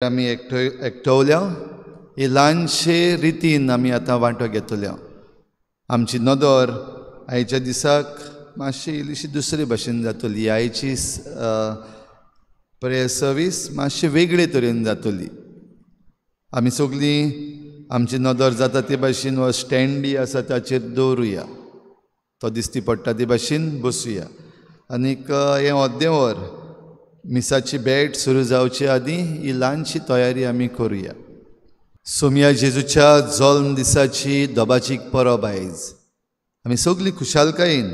आमी एकटवल्या ही ल्हानशे रितीन आमी आतां वांटो घेतल्या. आमची नदर आयच्या दिसाक मातशी इल्लीशी दुसरे भाशेन जातली. आयची प्रेयर सर्वीस मातशी वेगळे तरेन जातली. आमी सगळीं आमची नदर जाता ते भाशेन हो स्टँडी आसा ताचेर दवरुया, तो दिसती पडटा ते भाशेन बसुया. आनीक हें अर्दें वर मिसाची भेट सुरू जावचे आदीं ही ल्हानशी तयारी आमी करुया. सोमया जेजूच्या जल्म दिसाची दबाची परब आयज आमी सगळीं खुशालकायेन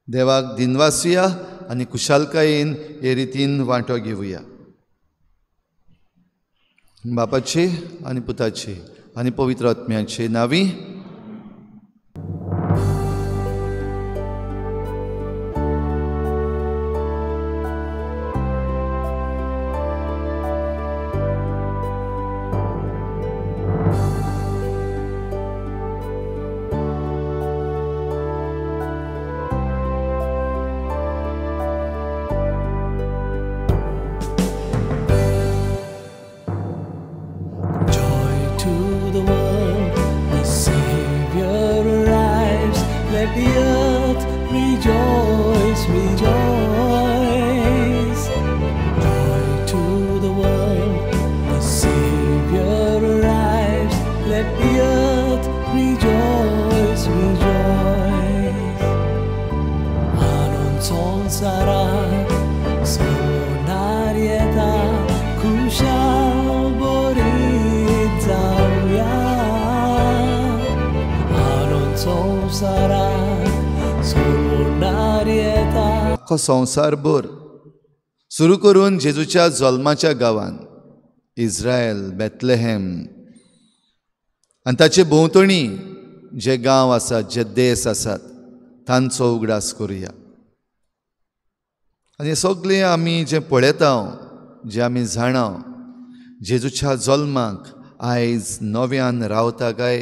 देवाक दिनवासुया आनी खुशालकायेन हे रितीन वांटो घेवया. बापाचे आनी पुताचे आनी पवित्र आत्म्याचे नांवी. आख्खो संवसारभर सुरू करून जेजूच्या जल्माच्या गांवान इस्रायल, बेथलेहेम आनी ताचे भोंवतणी जे गांव आसात, जे देश आसात तांचो उगडास करुया. आनी सगळें आमी जें पळयता, जें आमी जाणा, जेजूच्या जल्माक आयज नव्यान रावता काय?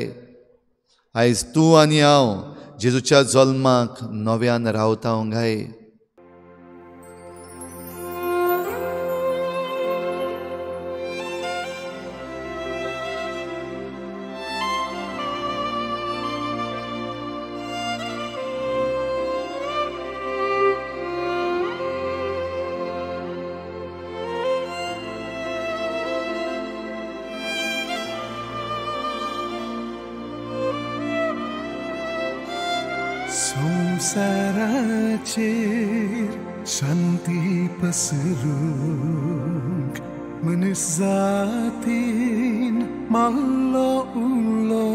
आयज तूं आनी हांव जेजूच्या जल्माक नव्यान रावता काय? संवसाराचेर शांती पसरूंक मनीस जातीन माल्लो उलो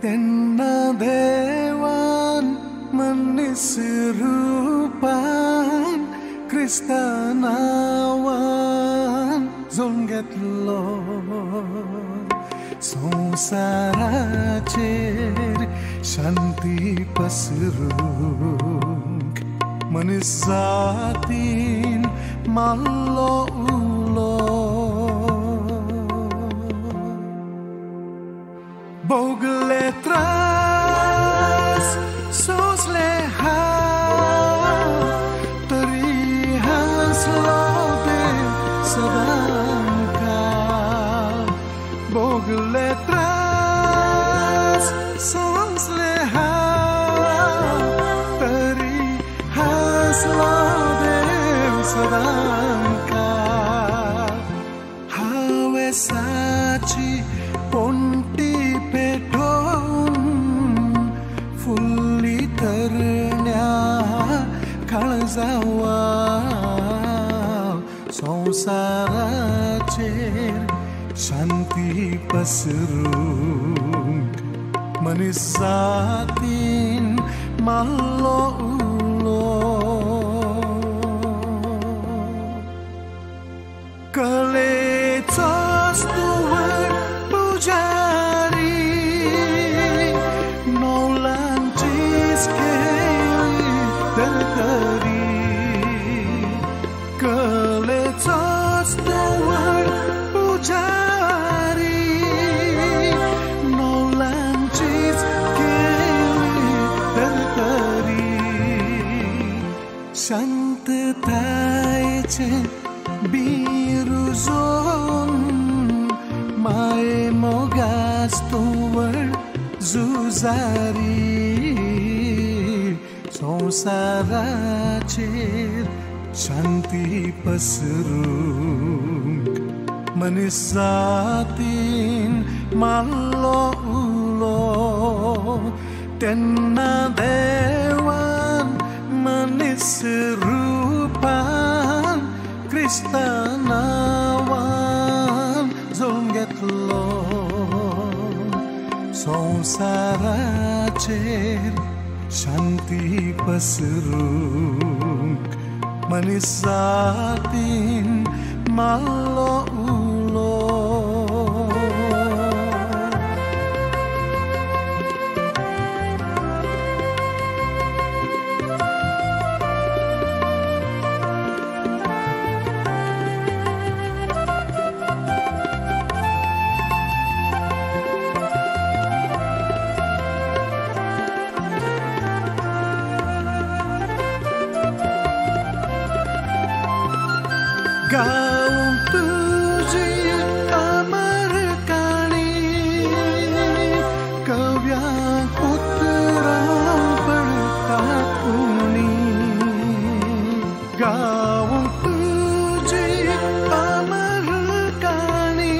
तेन्ना देवान मनीस रुपान क्रिस्ता नांवान जल्म घेतलो. संवसाराचेर शांती पसरूंक मनीस जातीन माल्लो उलो. भोगले त्रास सोंसले हाल तरी हांसलो देव सदांकाळ. भोगले त्रास सोंसले हाल तरी हांसलो देव सदांकाळ. हावेसाची पोंटी पेटोवन फुल्ली तरण्या काळजावा. संवसाराचेर शांती पसरूंक मनीस जातीन माल्लो उलो. कलेचोच तूं व्हड पुजारी नवलांचीच केली तरतरी. कलेचोच तूं व्हड पुजारी नवलांचीच केली तरतरी. शांततायेचें बी पुजोवन माये मोगास तूं झुजारी संवसाराचेर शांती पसरूंक मनीसातीन माल्लो उलो तेन्ना देवान मनीस रुपान क्रिस्ता नांवान जल्म घेतलो संवसाराचेर शांती पसरूंक मनीसातीन माल्लो उलो. गाऊं तुझी अमर काणी कव्यांक उतरां पडटा उणी गाऊं तुझी अमर काणी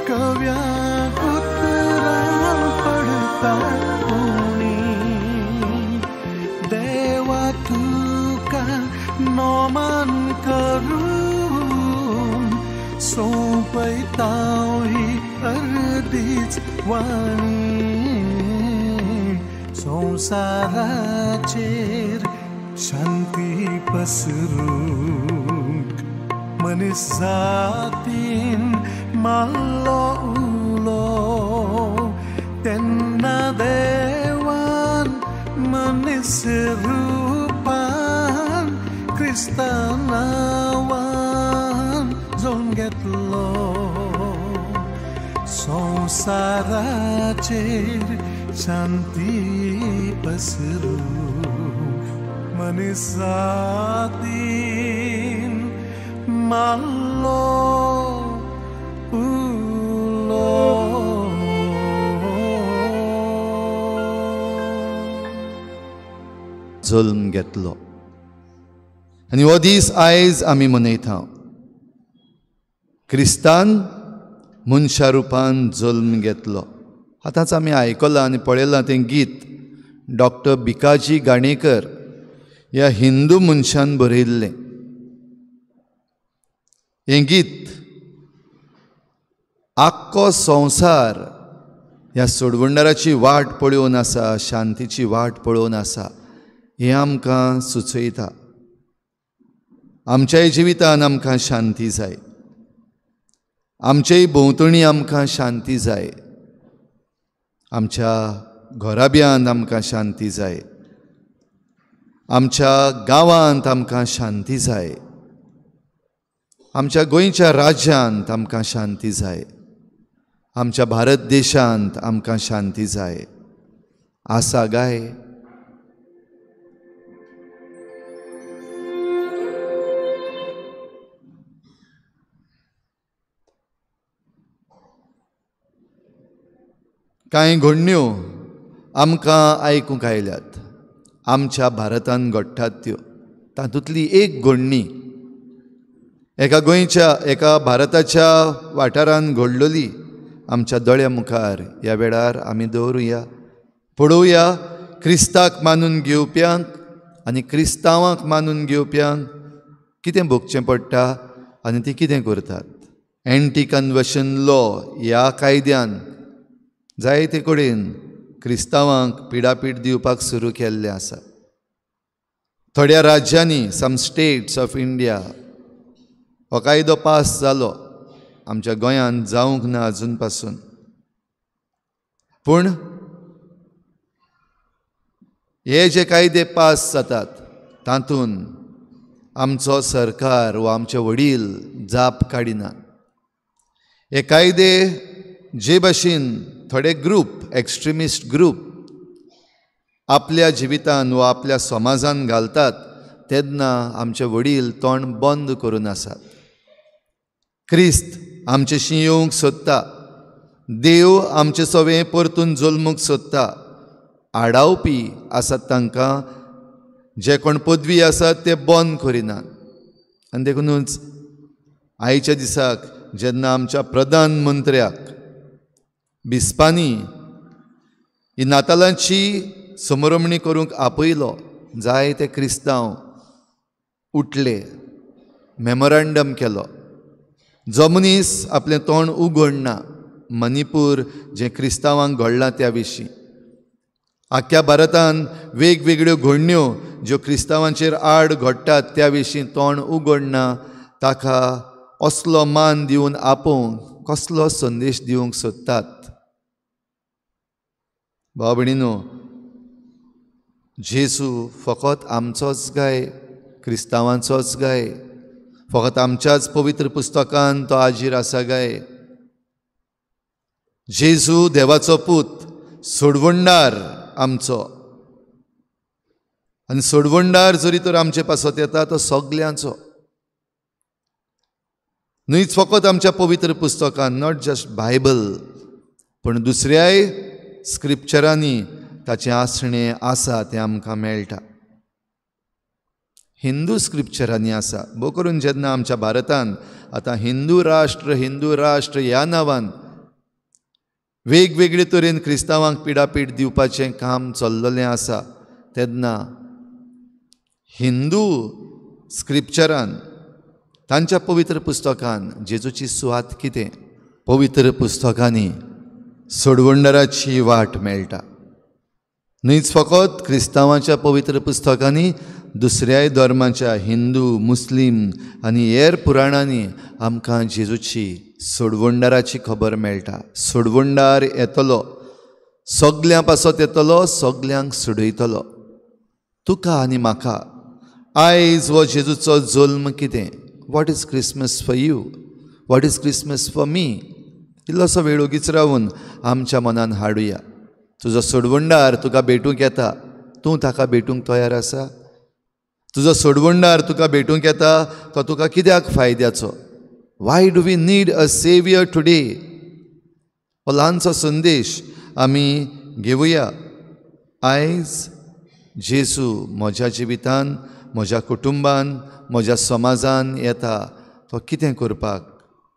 कव्यांक उतरां पडटा उणी देवा तुका नोमान करून सोंपयता ही अर्दीच वाणी संवसाराचेर शांती पसरूंक मनीसातीन माल्लो उलो तेन्ना देवान मनीस रुपान क्रिस्ता नांवान जल्म घेतलो संवसाराचेर शांती पसरूंक मनीसातीन माल्लो उलो. जल्म घेतलो आनी हो दीस आयज आमी मनयता. क्रिस्तान मनशा रुपान जल्म घेतलो. आतांच आमी आयकलां आनी पळयलां तें गीत डॉक्टर भिकाजी गाणेकर ह्या हिंदू मनशान बरयल्लें. हें गीत आख्खो संवसार ह्या सोडवणदाराची वाट पळोवन आसा, शांतीची वाट पळोवन आसा हें आमकां सुचयता. आमच्याय जिवितान आमकां शांती जाय, आमचेय भोंवतणी आमकां शांती जाय, आमच्या घराब्यांत आमकां शांती जाय, आमच्या गांवांत आमकां शांती जाय, आमच्या गोंयच्या राज्यांत आमकां शांती जाय, आमच्या भारत देशांत आमकां शांती जाय. आसा गाय? कांय घडण्यो आमकां आयकूंक आयल्यात, आमच्या भारतान घडटात त्यो. तातूंतली एक घडणी एका गोंयच्या एका भारताच्या वाठारान घडलेली आमच्या दोळ्या मुखार ह्या वेळार आमी दवरुया, पळोवया. क्रिस्ताक मानून घेवप्यांक आनी क्रिस्तांवांक मानून घेवप्यांक कितें भोगचें पडटा आनी ती कितें करतात. एन्टी कन्वर्शन लॉ ह्या कायद्यान जायते कडेन क्रिस्तांवांक पिडापीड दिवपाक सुरू केल्लें आसा. थोड्या राज्यांनी, सम स्टेट्स ऑफ इंडिया, हो कायदो पास जालो, आमच्या गोंयांत जावंक ना अजून पासून. पूण हे जे कायदे पास जातात तातूंत आमचो सरकार वा आमचे वडील जाप काडिनात. हे कायदे जे भाशेन थोडे ग्रूप, एक्स्ट्रिमिस्ट ग्रूप आपल्या जिवितान वा आपल्या समाजान घालतात तेन्ना आमचे वडील तोंड बंद करून आसात. क्रिस्त आमचेशी येवंक सोदता, देव आमचे सवें परतून जल्मूंक सोदता. आडावपी आसात तांकां, जे कोण पदवी आसात ते बंद करिनात. आनी देखूनच आयच्या दिसाक जेन्ना आमच्या प्रधानमंत्र्याक बिस्पांनी ही नातालांची समरमणी करूंक आपयलो, जायते क्रिस्तांव उठले, मेमोरंडम केलो. जो मनीस आपलें तोंड उगडना मणिपूर जें क्रिस्तांवांक घडलां त्या विशीं, आख्ख्या भारतान वेगवेगळ्यो घडण्यो ज्यो क्रिस्तांवांचेर आड घडटात त्या विशीं तोंड उगडना, ताका असलो मान दिवन आपोवंक कसलो संदेश दिवंक सोदतात? भाव भयणीनो, जेजू फकत आमचोच गाय, क्रिस्तांवांचोच गाय, फकत आमच्याच पवित्र पुस्तकान तो आजीर आसा गाय? जेजू देवाचो पूत, सोडवणदार आमचो. आनी सोडवणदार जरी तर आमचे पासत येता तो सगल्यांचो, न्हयच फकत आमच्या पवित्र पुस्तकान, not just Bible, पूण दुसऱ्याय स्क्रिप्चरांनी ताचें आसणें आसा तें आमकां मेळटा. हिंदू स्क्रिप्चरांनी आसा. भोव करून जेन्ना आमच्या भारतान आतां हिंदू राष्ट्र, हिंदू राष्ट्र ह्या नांवान वेगवेगळे तरेन क्रिस्तांवांक पिडापीड दिवपाचें काम चल्ललें आसा, तेन्ना हिंदू स्क्रिप्चरान तांच्या पवित्र पुस्तकान जेजूची सुवात कितें? पवित्र पुस्तकांनी सोडवणदाराची वाट मेळटा. न्हयच फकत क्रिस्तांवांच्या पवित्र पुस्तकांनी, दुसऱ्याय धर्माच्या हिंदू, मुस्लीम आनी हेर पुराणांनी आमकां जेजूची सोडवणदाराची खबर मेळटा. सोडवणदार येतलो, सगल्यां पासत येतलो, सगल्यांक सोडयतलो. तुका आनी म्हाका आयज हो जेजूचो जल्म कितें? What is Christmas for you? What is Christmas for me? इल्लोसो वेळ ओगीच रावून आमच्या मनान हाडुया. तुजो सोडवणदार तुका भेटूंक येता, तूं ताका भेटूंक तयार आसा? तुजो सोडवणदार तुका भेटूंक येता तो तुका कित्याक फायद्याचो? Why do we need a saviour today? हो ल्हानसो संदेश आमी घेवया. आयज जेजू म्हज्या जिवितान, म्हज्या कुटुंबान, म्हज्या समाजान येता तो कितें करपाक?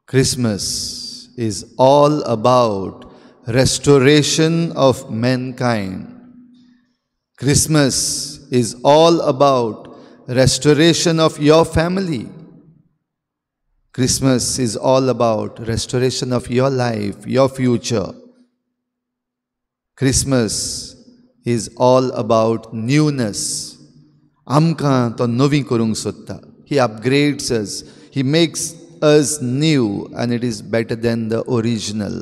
Christmas is all about restoration of mankind. Christmas is all about restoration of your family. Christmas is all about restoration of your life, your future. Christmas is all about newness. आमकां तो नवी करूंक सोदता. He upgrades us, he makes us new and it is better than the original.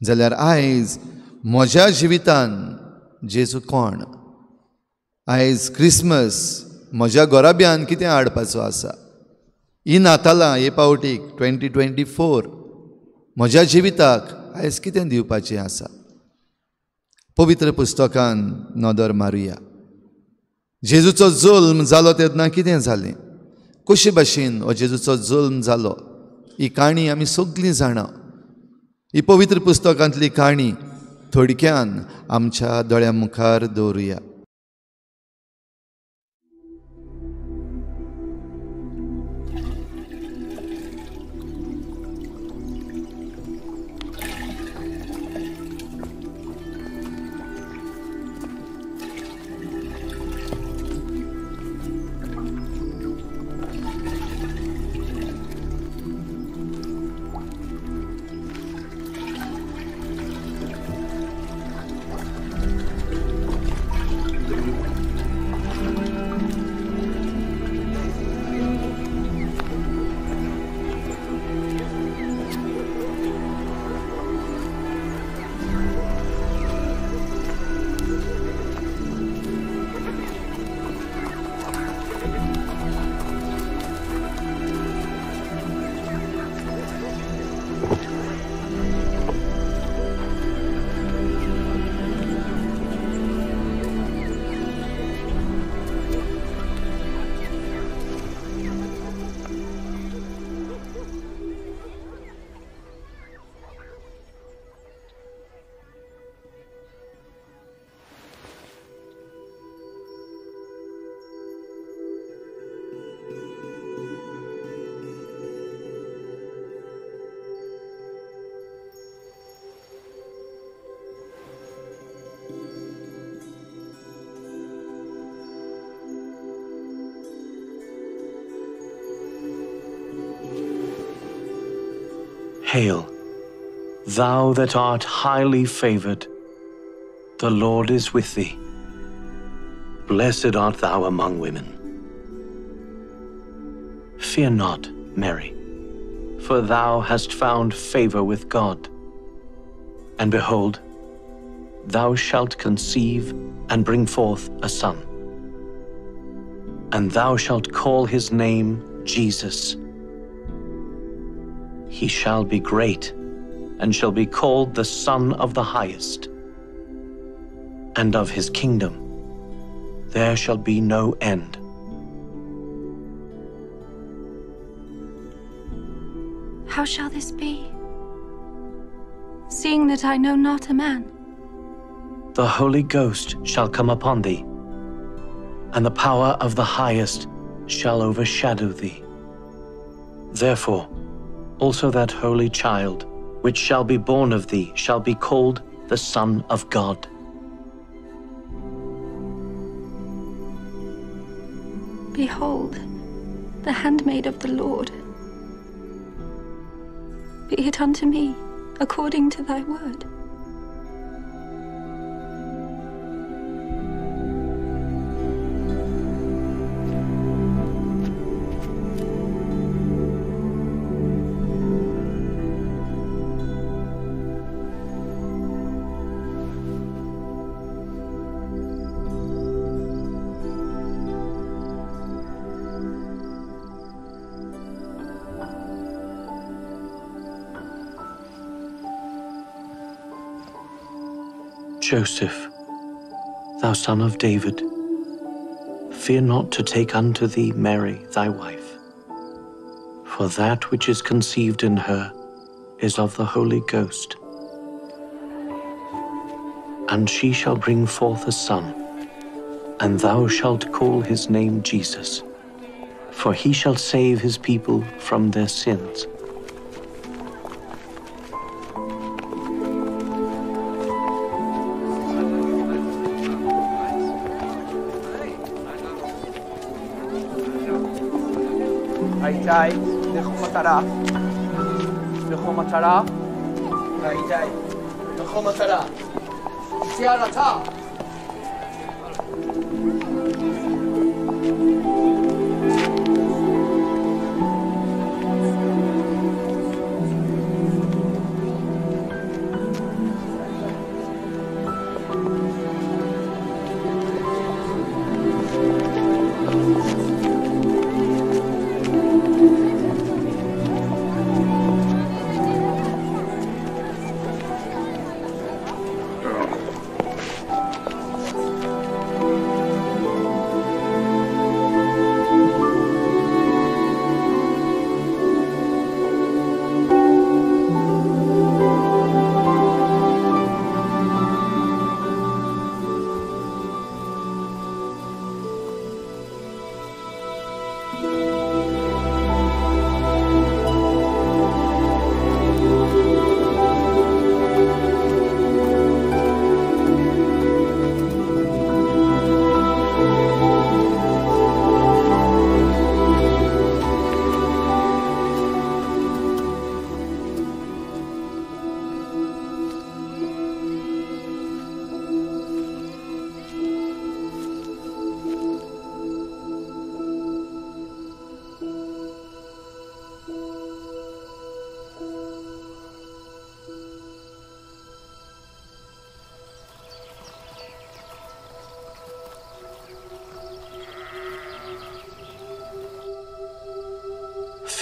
जाल्यार आयज म्हज्या जिवितान जेजू कोण? आयज क्रिसमस म्हज्या घराब्यान कितें हाडपाचो आसा? ही नातालां हे पावटीक 2024 म्हज्या जिविताक आयज कितें दिवपाचें आसा? पवित्र पुस्तकान नदर मारुया. जेजूचो जल्म जालो तेन्ना कितें जालें? कशे भाशेन हो जेजूचो जल्म जालो? ही काणी आमी सगळीं जाणा. ही पवित्र पुस्तकांतली काणी थोडक्यान आमच्या दोळ्या मुखार दवरुया. Hail, thou that art highly favored, the Lord is with thee. Blessed art thou among women. Fear not, Mary, for thou hast found favor with God. And behold, thou shalt conceive and bring forth a son. And thou shalt call his name Jesus. He shall be great and shall be called the Son of the Highest. And of his kingdom there shall be no end. How shall this be, seeing that I know not a man? The Holy Ghost shall come upon thee, and the power of the Highest shall overshadow thee. Therefore, also that holy child, which shall be born of thee, shall be called the Son of God. Behold, the handmaid of the Lord. Be it unto me according to thy word. Joseph, thou son of David, fear not to take unto thee Mary thy wife, for that which is conceived in her is of the Holy Ghost. And she shall bring forth a son, and thou shalt call his name Jesus, for he shall save his people from their sins.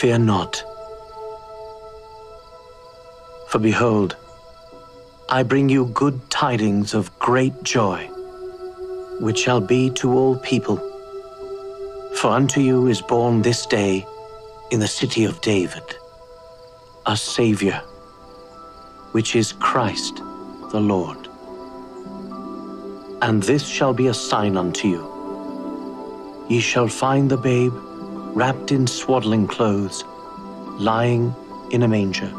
Fear not, for behold, I bring you good tidings of great joy, which shall be to all people. For unto you is born this day in the city of David a Savior, which is Christ the Lord. And this shall be a sign unto you. Ye shall find the babe wrapped in swaddling clothes, lying in a manger.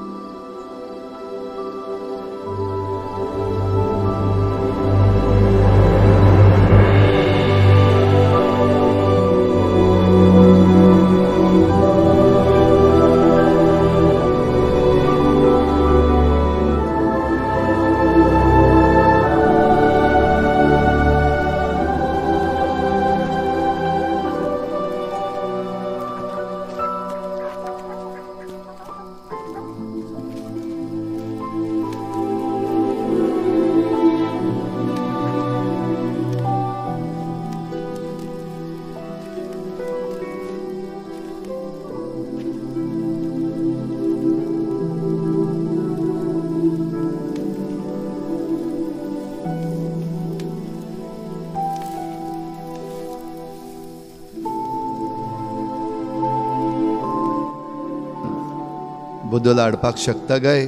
बदल हाडपाक शकता काय?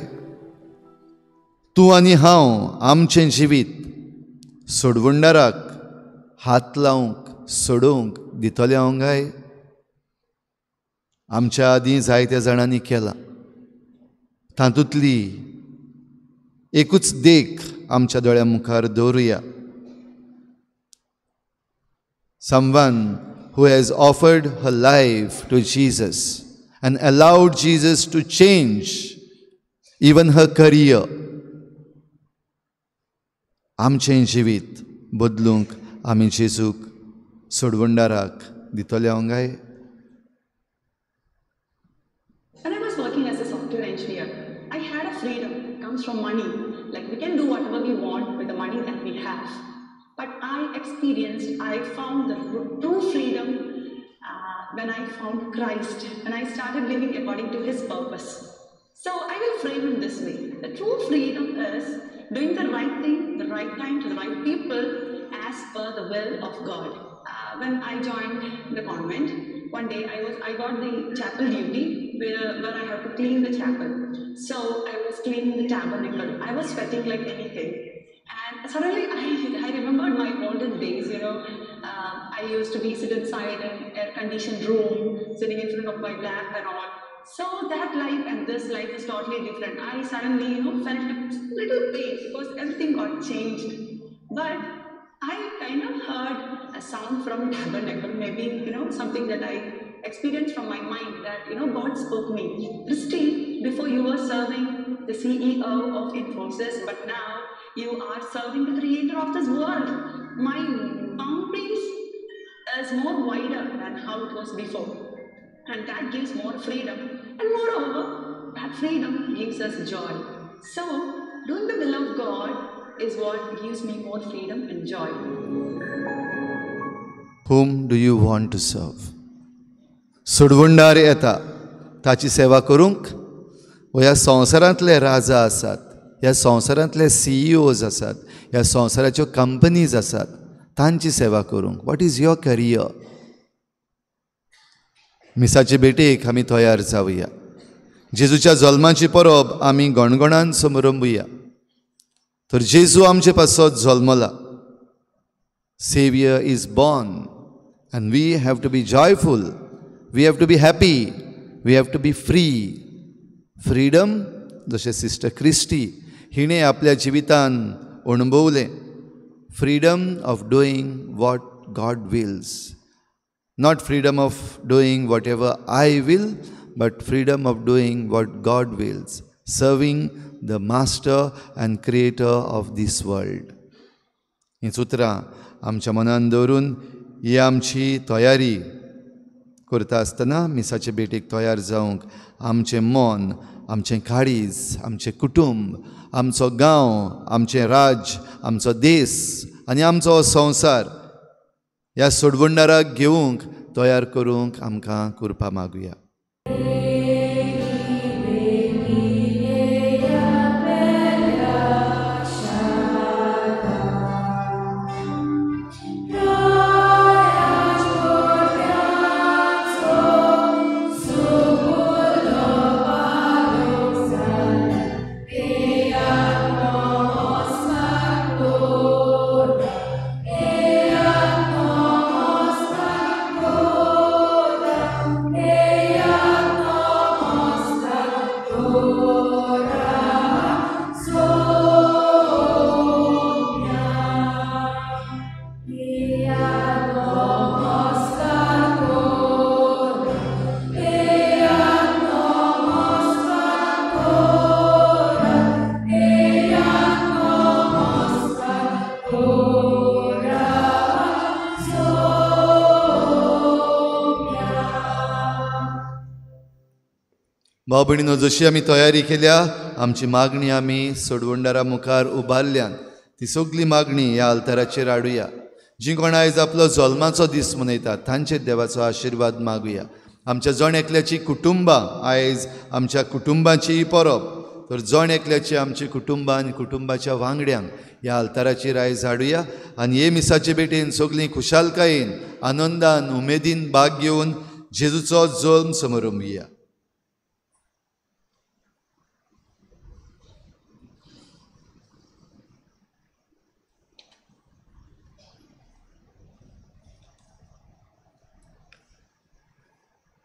तूं आनी हांव आमचें जिवीत सोडवणदाराक हात लावंक सोडोवंक दितलें हांव काय? आमच्या आदीं जायत्या जाणांनी केलां. तातूंतली एकूच देख आमच्या दोळ्या मुखार दवरुया. Someone who has offered her life to Jesus and allowed Jesus to change even her career. आमचें जिवीत बदलूंक आमी जेजूक सोडवणदाराक दितले हांव काय? When I was working as a software engineer, I had a freedom that comes from money. Like we can do whatever we want with the money that we have. But I found the true freedom when I found Christ, and I started living according to His purpose. So I will frame it this way. The true freedom is doing the right thing, the right time, to the right people, as per the will of God. When I joined the convent, one day I got the chapel duty where I have to clean the chapel. So I was cleaning the tabernacle. I was sweating like anything. And suddenly I remembered my olden days, you know. I used to be sit inside an air-conditioned room, sitting in front of my lap and all. So that life and this life is totally different. I suddenly, you know, felt a little pain because everything got changed. But I kind of heard a sound from tabernacle, maybe, you know, something that I experienced from my mind that, you know, God spoke me. Christy, before you were serving the CEO of Infosys, but now you are serving the creator of this world. My boundaries is more wider than how it was before. And that gives more freedom. And moreover, that freedom gives us joy. So, doing the will of God is what gives me more freedom and joy. Whom do you want to serve? सोडवणदार येता ताची सेवा करूंक, ह्या संवसारांतले राजा आसात, ह्या संवसारांतले CEOs आसात, ह्या संवसाराच्यो कंपनीज आसात, तांची सेवा करूंक. What is your career? मिसाचे भेटेक आमी तयार जावया. जेजूच्या जल्माची परब आमी गणगणान समरंबुया. तर जेजू आमचे पासत जल्मला. Saviour is born and we have to be joyful, we have to be happy, we have to be free. Freedom जशें सिस्टर क्रिस्टी हिणें आपल्या जिवितान अणभवलें, freedom of doing what God wills. Not freedom of doing whatever I will, but freedom of doing what God wills, serving the master and creator of this world. हीं उतरां आमच्या मनान दवरून ही आमची तयारी करता आसतना मिसाचे भेटेक तयार जावंक आमचें मन, आमचें काळीज, आमचें कुटुंब, आमचो गांव, आमचें राज्य, आमचो देस आनी आमचो संवसार ह्या सोडवणदाराक घेवंक तयार करूंक आमकां कृपा मागुया. भाव भयणीनो, जशी आमी तयारी केल्या, आमची मागणी आमी सोडवणदारा मुखार उबारल्यान ती सगली मागणी ह्या आल्ताराचेर हाडुया. जी कोण आयज आपलो जल्माचो दीस मनयतात तांचेर देवाचो आशिर्वाद मागुया. आमच्या जण एकल्याची कुटुंबां, आयज आमच्या कुटुंबाची परब, तर जण एकल्याची आमची कुटुंबां आनी कुटुंबाच्या वांगड्यांक ह्या आल्ताराचेर आयज हाडुया आनी हे मिसाचे भेटेन सगळीं खुशालकायेन, आनंदान, उमेदीन भाग घेवन जेजूचो जल्म समरंबुया.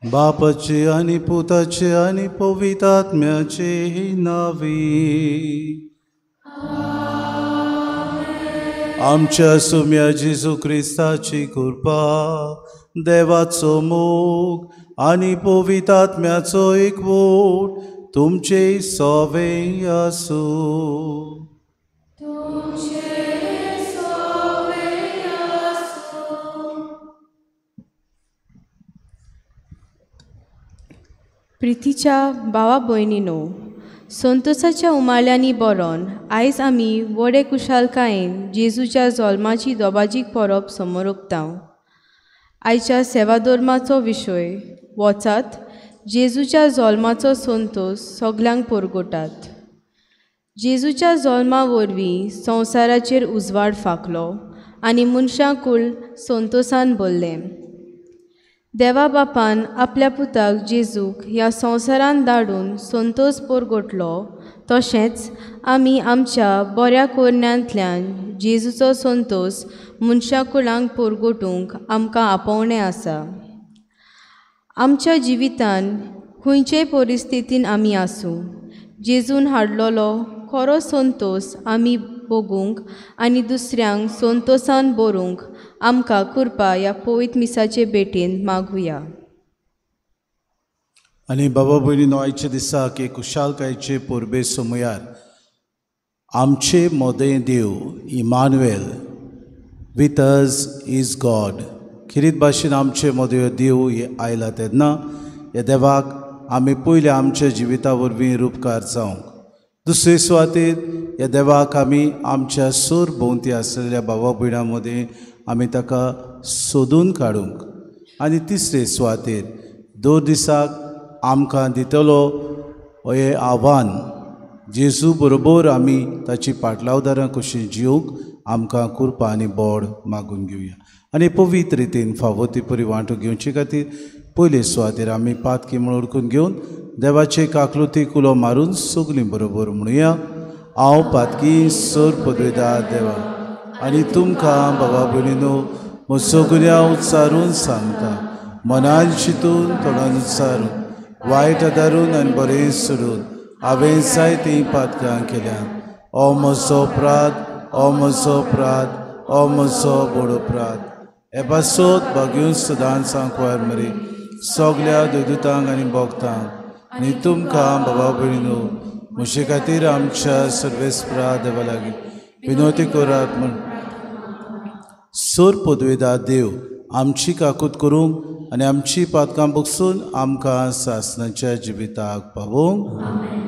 बापाचे आनी पुताचे आनी पवित्र आत्म्याचे नांवी. आमच्या सुम्या जेजू क्रिस्ताची कृपा, देवाचो मोग आनी पवित्र आत्म्याचो एकवट तुमचे सवे आसूं. प्रितीच्या भावा भयणीनो, संतोसाच्या उमाळ्यांनी बरोवन आयज आमी व्हडे कुशालकायेन जेजूच्या जल्माची दोबाजीक परब समोर उक्ताव. आयच्या सेवाधर्माचो विशय वचात जेजूच्या जल्माचो संतोस सगल्यांक परगटात. जेजूच्या जल्मा वरवीं संवसाराचेर उजवाड फांकलो आनी मनशां कूळ संतोसान भरलें. देवा बापान आपल्या पुताक जेजूक ह्या संवसारांत धाडून संतोस परगटलो, तशेंच आमी आमच्या बऱ्या कोरण्यांतल्यान जेजूचो संतोस मनशां कुळांक परगटूंक आमकां आपोवणें आसा. आमच्या जिवितान खंयचेय परिस्थितीन आमी आसूं, जेजून हाडलेलो खरो संतोस आमी भोगूंक आनी दुसऱ्यांक संतोसान भरूंक आमकां कृपा ह्या पवित्र मिसाचे भेटेन मागुया. आनी बाबा भयणीनो, आयच्या दिसाक एक कुशालकायचे परबे समयार आमचे मोदें देव Emmanuel, with us is God, खिरीत भाशेन आमचे मोदें देव आयला तेन्ना ह्या देवाक आमी पयले आमच्या जिविता वरवीं रुपकार जावंक, दुसरे सुवातेर ह्या देवाक आमी आमच्या सोर भोंवती आसलेल्या भावा भयणां मदीं आमी ताका सोदून काडूंक, आनी तिसरे सुवातेर दर दिसाक आमकां दितलो हें आव्हान जेजू बरोबर आमी ताची पाटलावदारां कशी जिवंक आमकां कृपा आनी बोड मागून घेवया. आनी पवित्र रितीन फावो ती परी वांटो घेवचे खातीर पयले सुवातेर आमी पातकी म्हूण ओळखून घेवन देवाचे काकलुती कुलो मारून सगलीं बरोबर म्हणुया, हांव पातकी सर पदवेदार देवा आनी तुमकां बाबा भयणीनो म्हजो गुन्यांव उच्चारून सांगता, मनान चिंतून तोंडान उच्चारून वायट आदारून आनी बरें सोडून हांवें जायतीं पातकां केल्यात. ओ म्हजो अपराध, ओ म्हजो अपराध, ओ म्हजो व्हड अपराध. हे पासत भाग्यून सदांच सांकवार मरे सगल्या देवदूतांक आनी भक्तांक आनी तुमकां बाबा भयणीनो म्हजे खातीर आमच्या सर्वेस्परा देवा लागीं विनवती करात म्हूण. सोर पदवेदार देव आमची काकूत करूंक आनी आमची पातकां बगसून आमकां सासणाच्या जिविताक पावोवंक.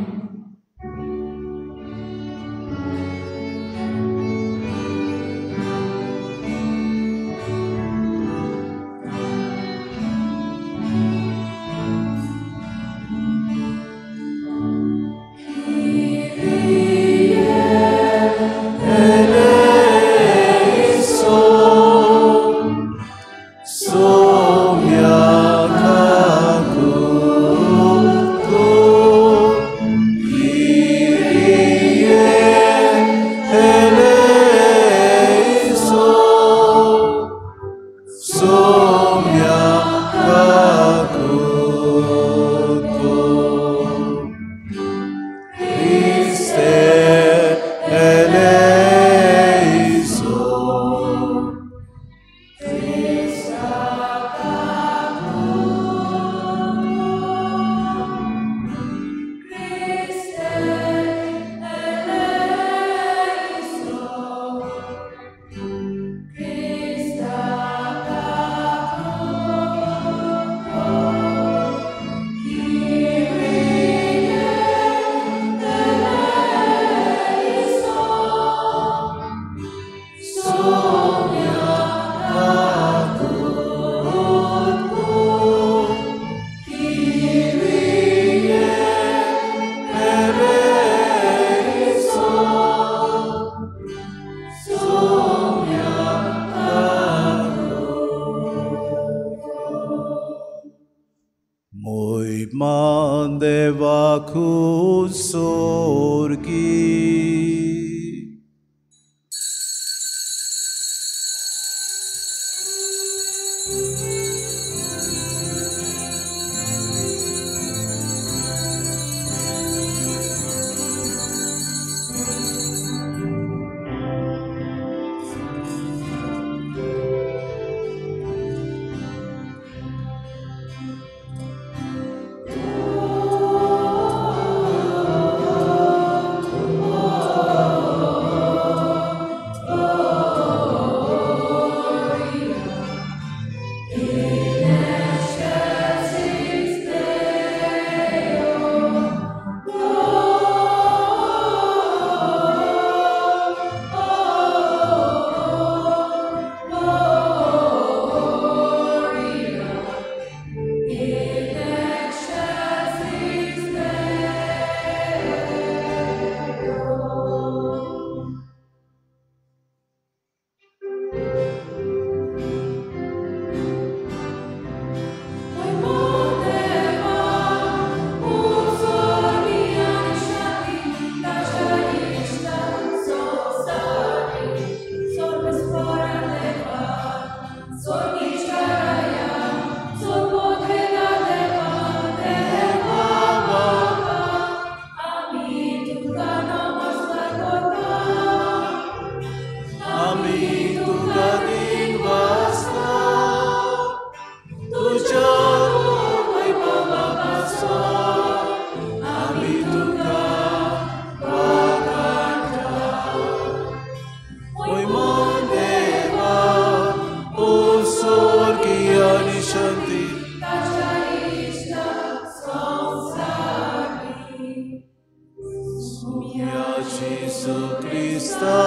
क्रिस्ता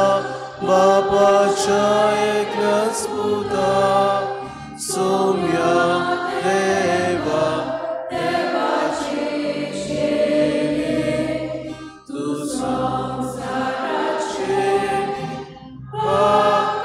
बापाच्या एकल्याच पुता सोम्या देवा देवाचे शेणे तूं संवसाराचे पाप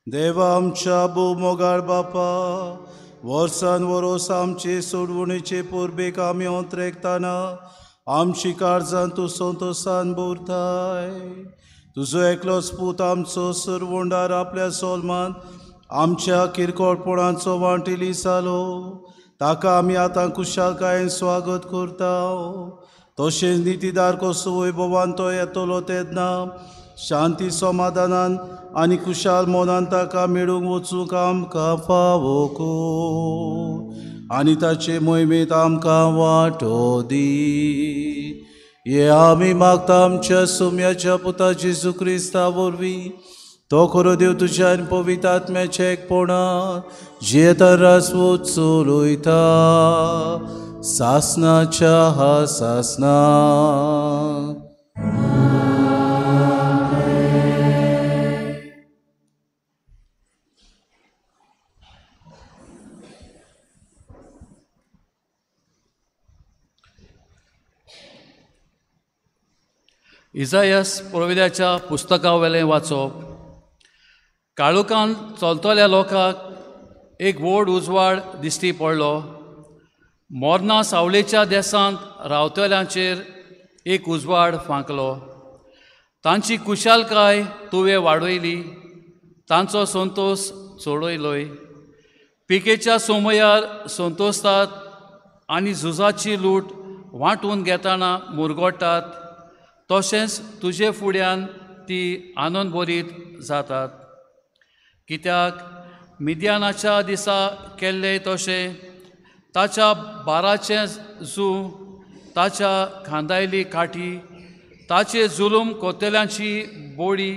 देवा आमच्या भोव-मोगाळ बापा, वर्सान वरोस आमचे सोडवणेचे परबेक आमी अंतरेकताना आमची काळजान तूं संतोसान भरताय. तुजो एकलोच पूत आमचो सरवंडार आपल्या सोलमान आमच्या किरकोळपणाचो वांटेली जालो. ताका आमी आतां खुशालकायेन स्वागत करता. तशेंच नितीदार कसो वैभवान तो येतलो तेन्ना शांती समाधानान आनी खुशाल मनान ताका मेळूंक वचूंक आमकां फावो कर आनी ताचे मोहिमेंत आमकां वांटो दी. हे आमी मागता आमच्या सोम्याच्या पुता जेजू क्रिस्ता वरवीं. तो खरो देव तुज्या आनी पवित्र आत्म्याच्या एकपणान जियेता राजवट चलयता सासनाच्या हा सासना. इजायस पुरोहिताच्या पुस्तकावेलें वाचप. काळोखान चलतल्या लोकांक एक व्हड उजवाड दिश्टी पडलो. मोरना सावळेच्या देसांत रावतल्यांचेर एक उजवाड फांकलो. तांची कुशालकाय तुवें वाडयली, तांचो संतोस चडयलोय. पिकेच्या सोमयार संतोसतात आनी झुजाची लूट वांटून घेतना मुरगोटात, तशेंच तुजे फुड्यान ती आनंदभरीत जातात. कित्याक मिद्यानाच्या दिसा केल्लें तशें ताच्या बाराचें जू, ताच्या खांदायली काठी, ताचे जुलूम कोतेल्यांची बोडी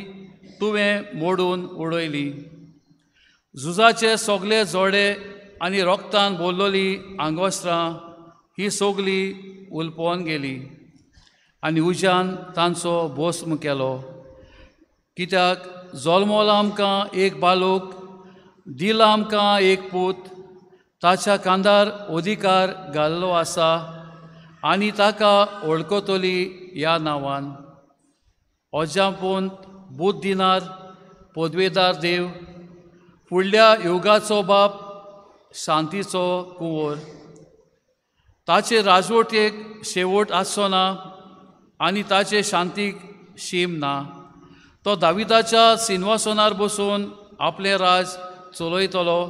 तुवें मोडून उडयली. झुजाचे सगळे जोडे आनी रोगतान बोल्लोली आंगोस्त्रां ही सगळी उलपोवन गेली आनी उज्यान तांचो भस्म केलो. कित्याक जल्मला आमकां एक बालोक, दिला आमकां एक पूत, ताच्या कांदार अधिकार घाल्लो आसा आनी ताका वळखतली ह्या नांवान. अजापून बूद दिनार पदवेदार देव, फुडल्या युगाचो बाप, शांतीचो कुंवर. ताचे राजवटेक शेवट आसचो ना आनी ताचे शांतीक शीम ना. तो दाविदाच्या सिंहासनार बसून आपलें राज चलयतलो.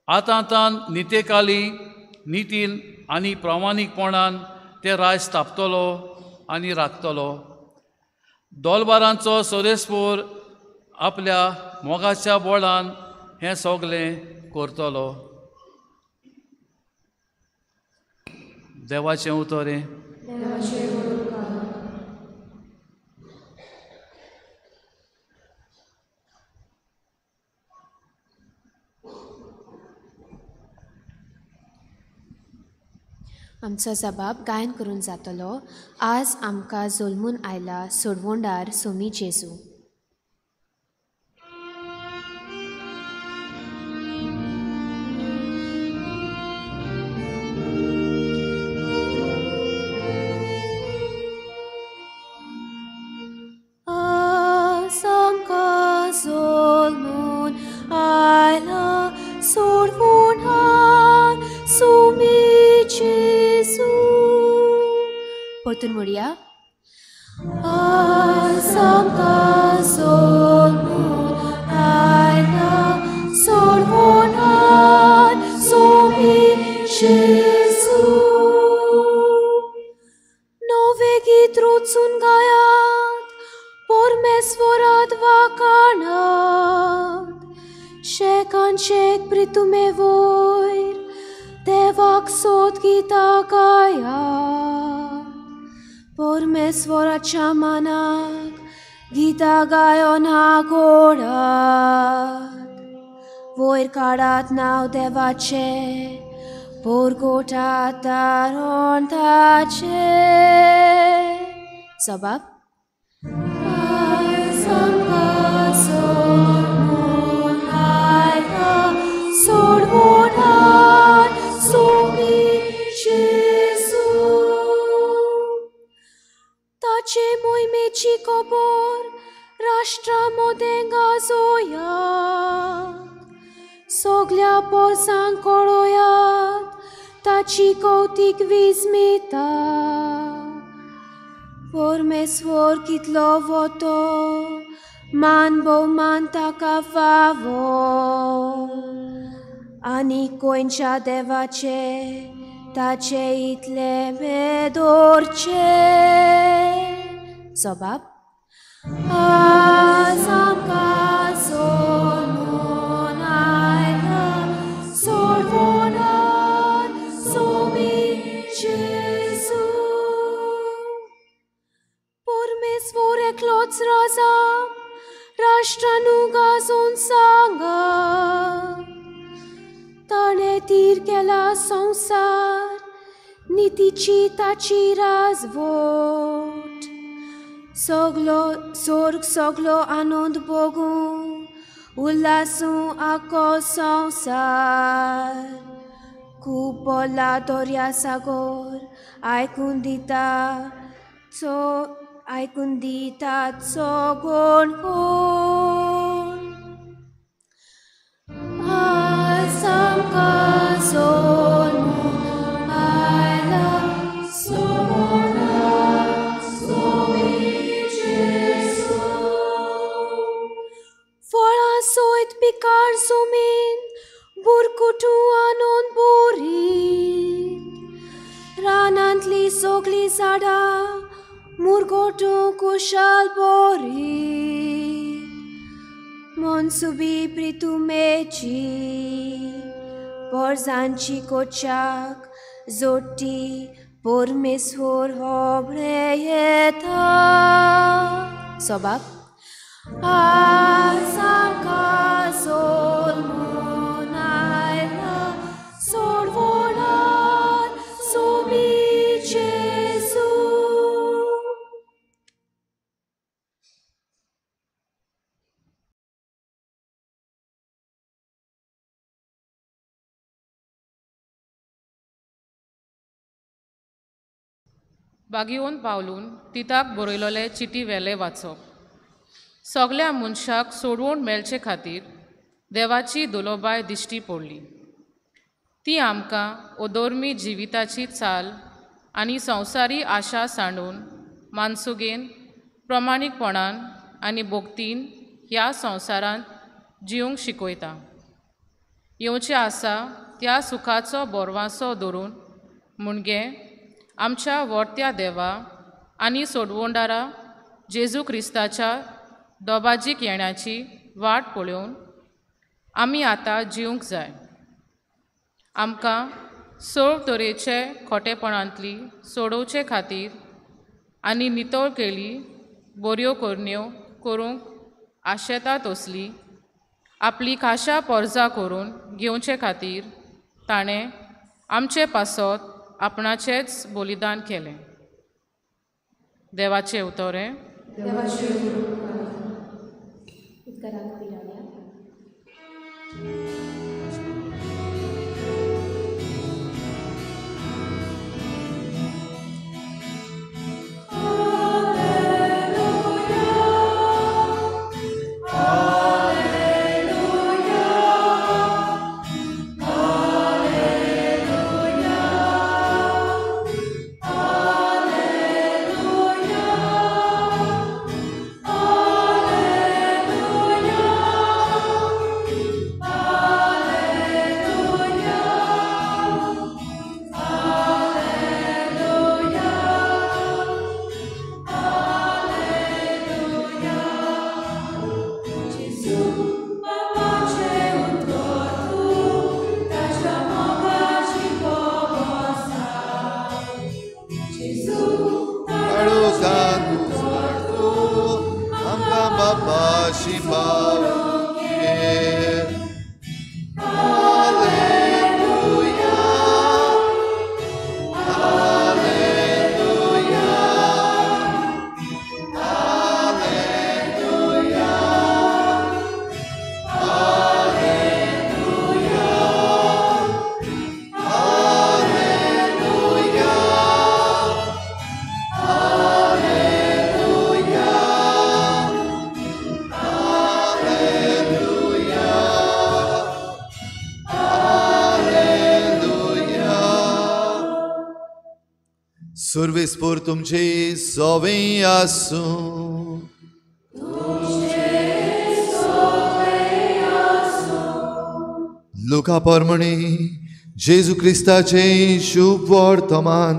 आतां आतां नितेकाली नितीन आनी प्रामाणीकपणान तें राज स्थापतलो आनी राखतलो. दोलबारांचो सोरेस्पोर आपल्या मोगाच्या बोळान हें सगळें करतलो. देवाचें उतर हें. आमचो जबाब गायन करून जातलो. आज आमकां जल्मून आयला सोडवणदार सोमी जेजू. परतून म्हणया. आज आमकां जल्मून आयला सोडवणार सोबी जेजू. नवे गीत रचून गायात परमेश्वरात वाखाणात, शेकान शेक प्रितुमे वयर देवाक सोद गितां गायात. परमेश्वराच्या मनाक गितां गायोन आगोडात, वयर काडात नांव देवाचें परगोटात तारण ताचें. जबाब. आज आमकां जल्मून आयला सोडवणार सोबी जेजू. ताचे मोहिमेची खबर राष्ट्रा मदें गाजोयात, सगल्या पोरसांक कळोयात ताची कौतीक विस्मिता. परमेश्वर कितलो वतो मान भोवमान ताका फावो, आनी खंयच्या देवाचे ताचे इतले मेदोरचे. जबाब. आज आमकां जल्मून आयला सोडवणार सोबी जेजू. परमेश्वर एकलोच राजा राष्ट्रानू गाजोवन सांगात, ताणें तीर केला संवसार नितीची ताची राजवट. सगलो सोर्ग सगलो आनंद भोगूं उल्हासूं आखो संवसार. खूब बोला दर्या सागर आयकून दिता चो आयकून दिता चोगोण कोण. आज आमकां जल्मून आयला सोडवणार सोबी जेजू. फळां सयत पिकार जमीन बुरकुटू आनंद बोरीत, रानांतली सगलीं झाडां मुरगोटू कुशाल बोरीत. मनसुबी प्रितुमेची पोरसांची कोचाक जोडटी परमेश्वर होबळे येता. जबाब. आज आमकां जल्मून आयला सोडवणार सोबी जेजू. बागिवन पावलून तिताक बरयलोले चिटी वेले वाचप. सगल्या मनशाक सोडवण मेळचे खातीर देवाची दुलोबाय दिश्टी पडली. ती आमकां अधर्मी जिविताची चाल आनी संवसारी आशा सांडून मानसुगेन प्रमाणीकपणान आनी भक्तीन ह्या संवसारांत जिवंक शिकयता. येवचें आसा त्या सुखाचो बोरवासो धरून मुणगे आमच्या व्हडत्या देवा आनी सोडवणदारा जेजू क्रिस्ताच्या दोबाजीक येण्याची वाट पळोवन आमी आतां जिवंक जाय. आमकां सव तरेचे खोटेपणांतली सोडोवचे खातीर आनी नितळ केली बऱ्यो करण्यो करूंक आशेता तसली आपली खाशा पोरजा करून घेवचे खातीर ताणें आमचे पासत आपणाचेंच बलिदान केलें. देवाचें उतरें. Alleluia, Alleluia, Alleluia. बाबा Alleluia, Alleluia, Alleluia, Alleluia, Alleluia, Alleluia, Alleluia, Alleluia. सुर्वेस्पोर तुमचे सोवे आसूं. लुका परमणे जेजू क्रिस्ताचे शुभ वर्तमान.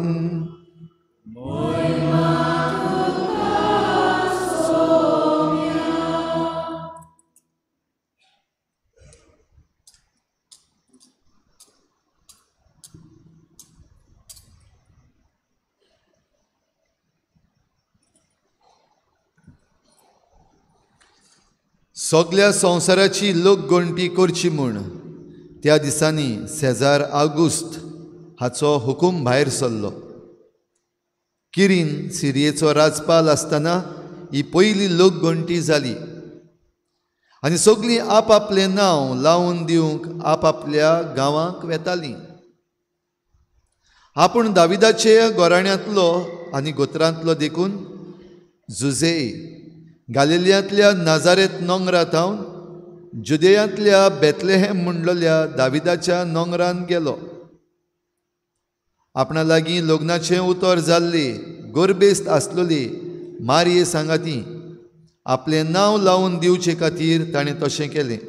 सगल्या संवसाराची लोकगणती करची म्हूण त्या दिसांनी सेजार आगुस्त हाचो हुकूम भायर सरलो. किरीन सिरियेचो राजपाल आसतना ही पयली लोकगणती जाली आनी सगळीं आपआपलें नांव लावन दिवंक आपआपल्या गांवांक वेतालीं. आपूण दाविदाचे गोराण्यांतलो आनी गोत्रांतलो देखून जुझे गालिलियांतल्या नाजारेत नोंगरा थावन जुदेयांतल्या बेतलेहेम म्हणलेल्या दाविदाच्या नोंगरान गेलो. आपणा लागीं लग्नाचें उतर जाल्ली गोरबेस्त आसलेली मारये सांगाती आपलें नांव लावन दिवचे खातीर ताणें तशें केलें.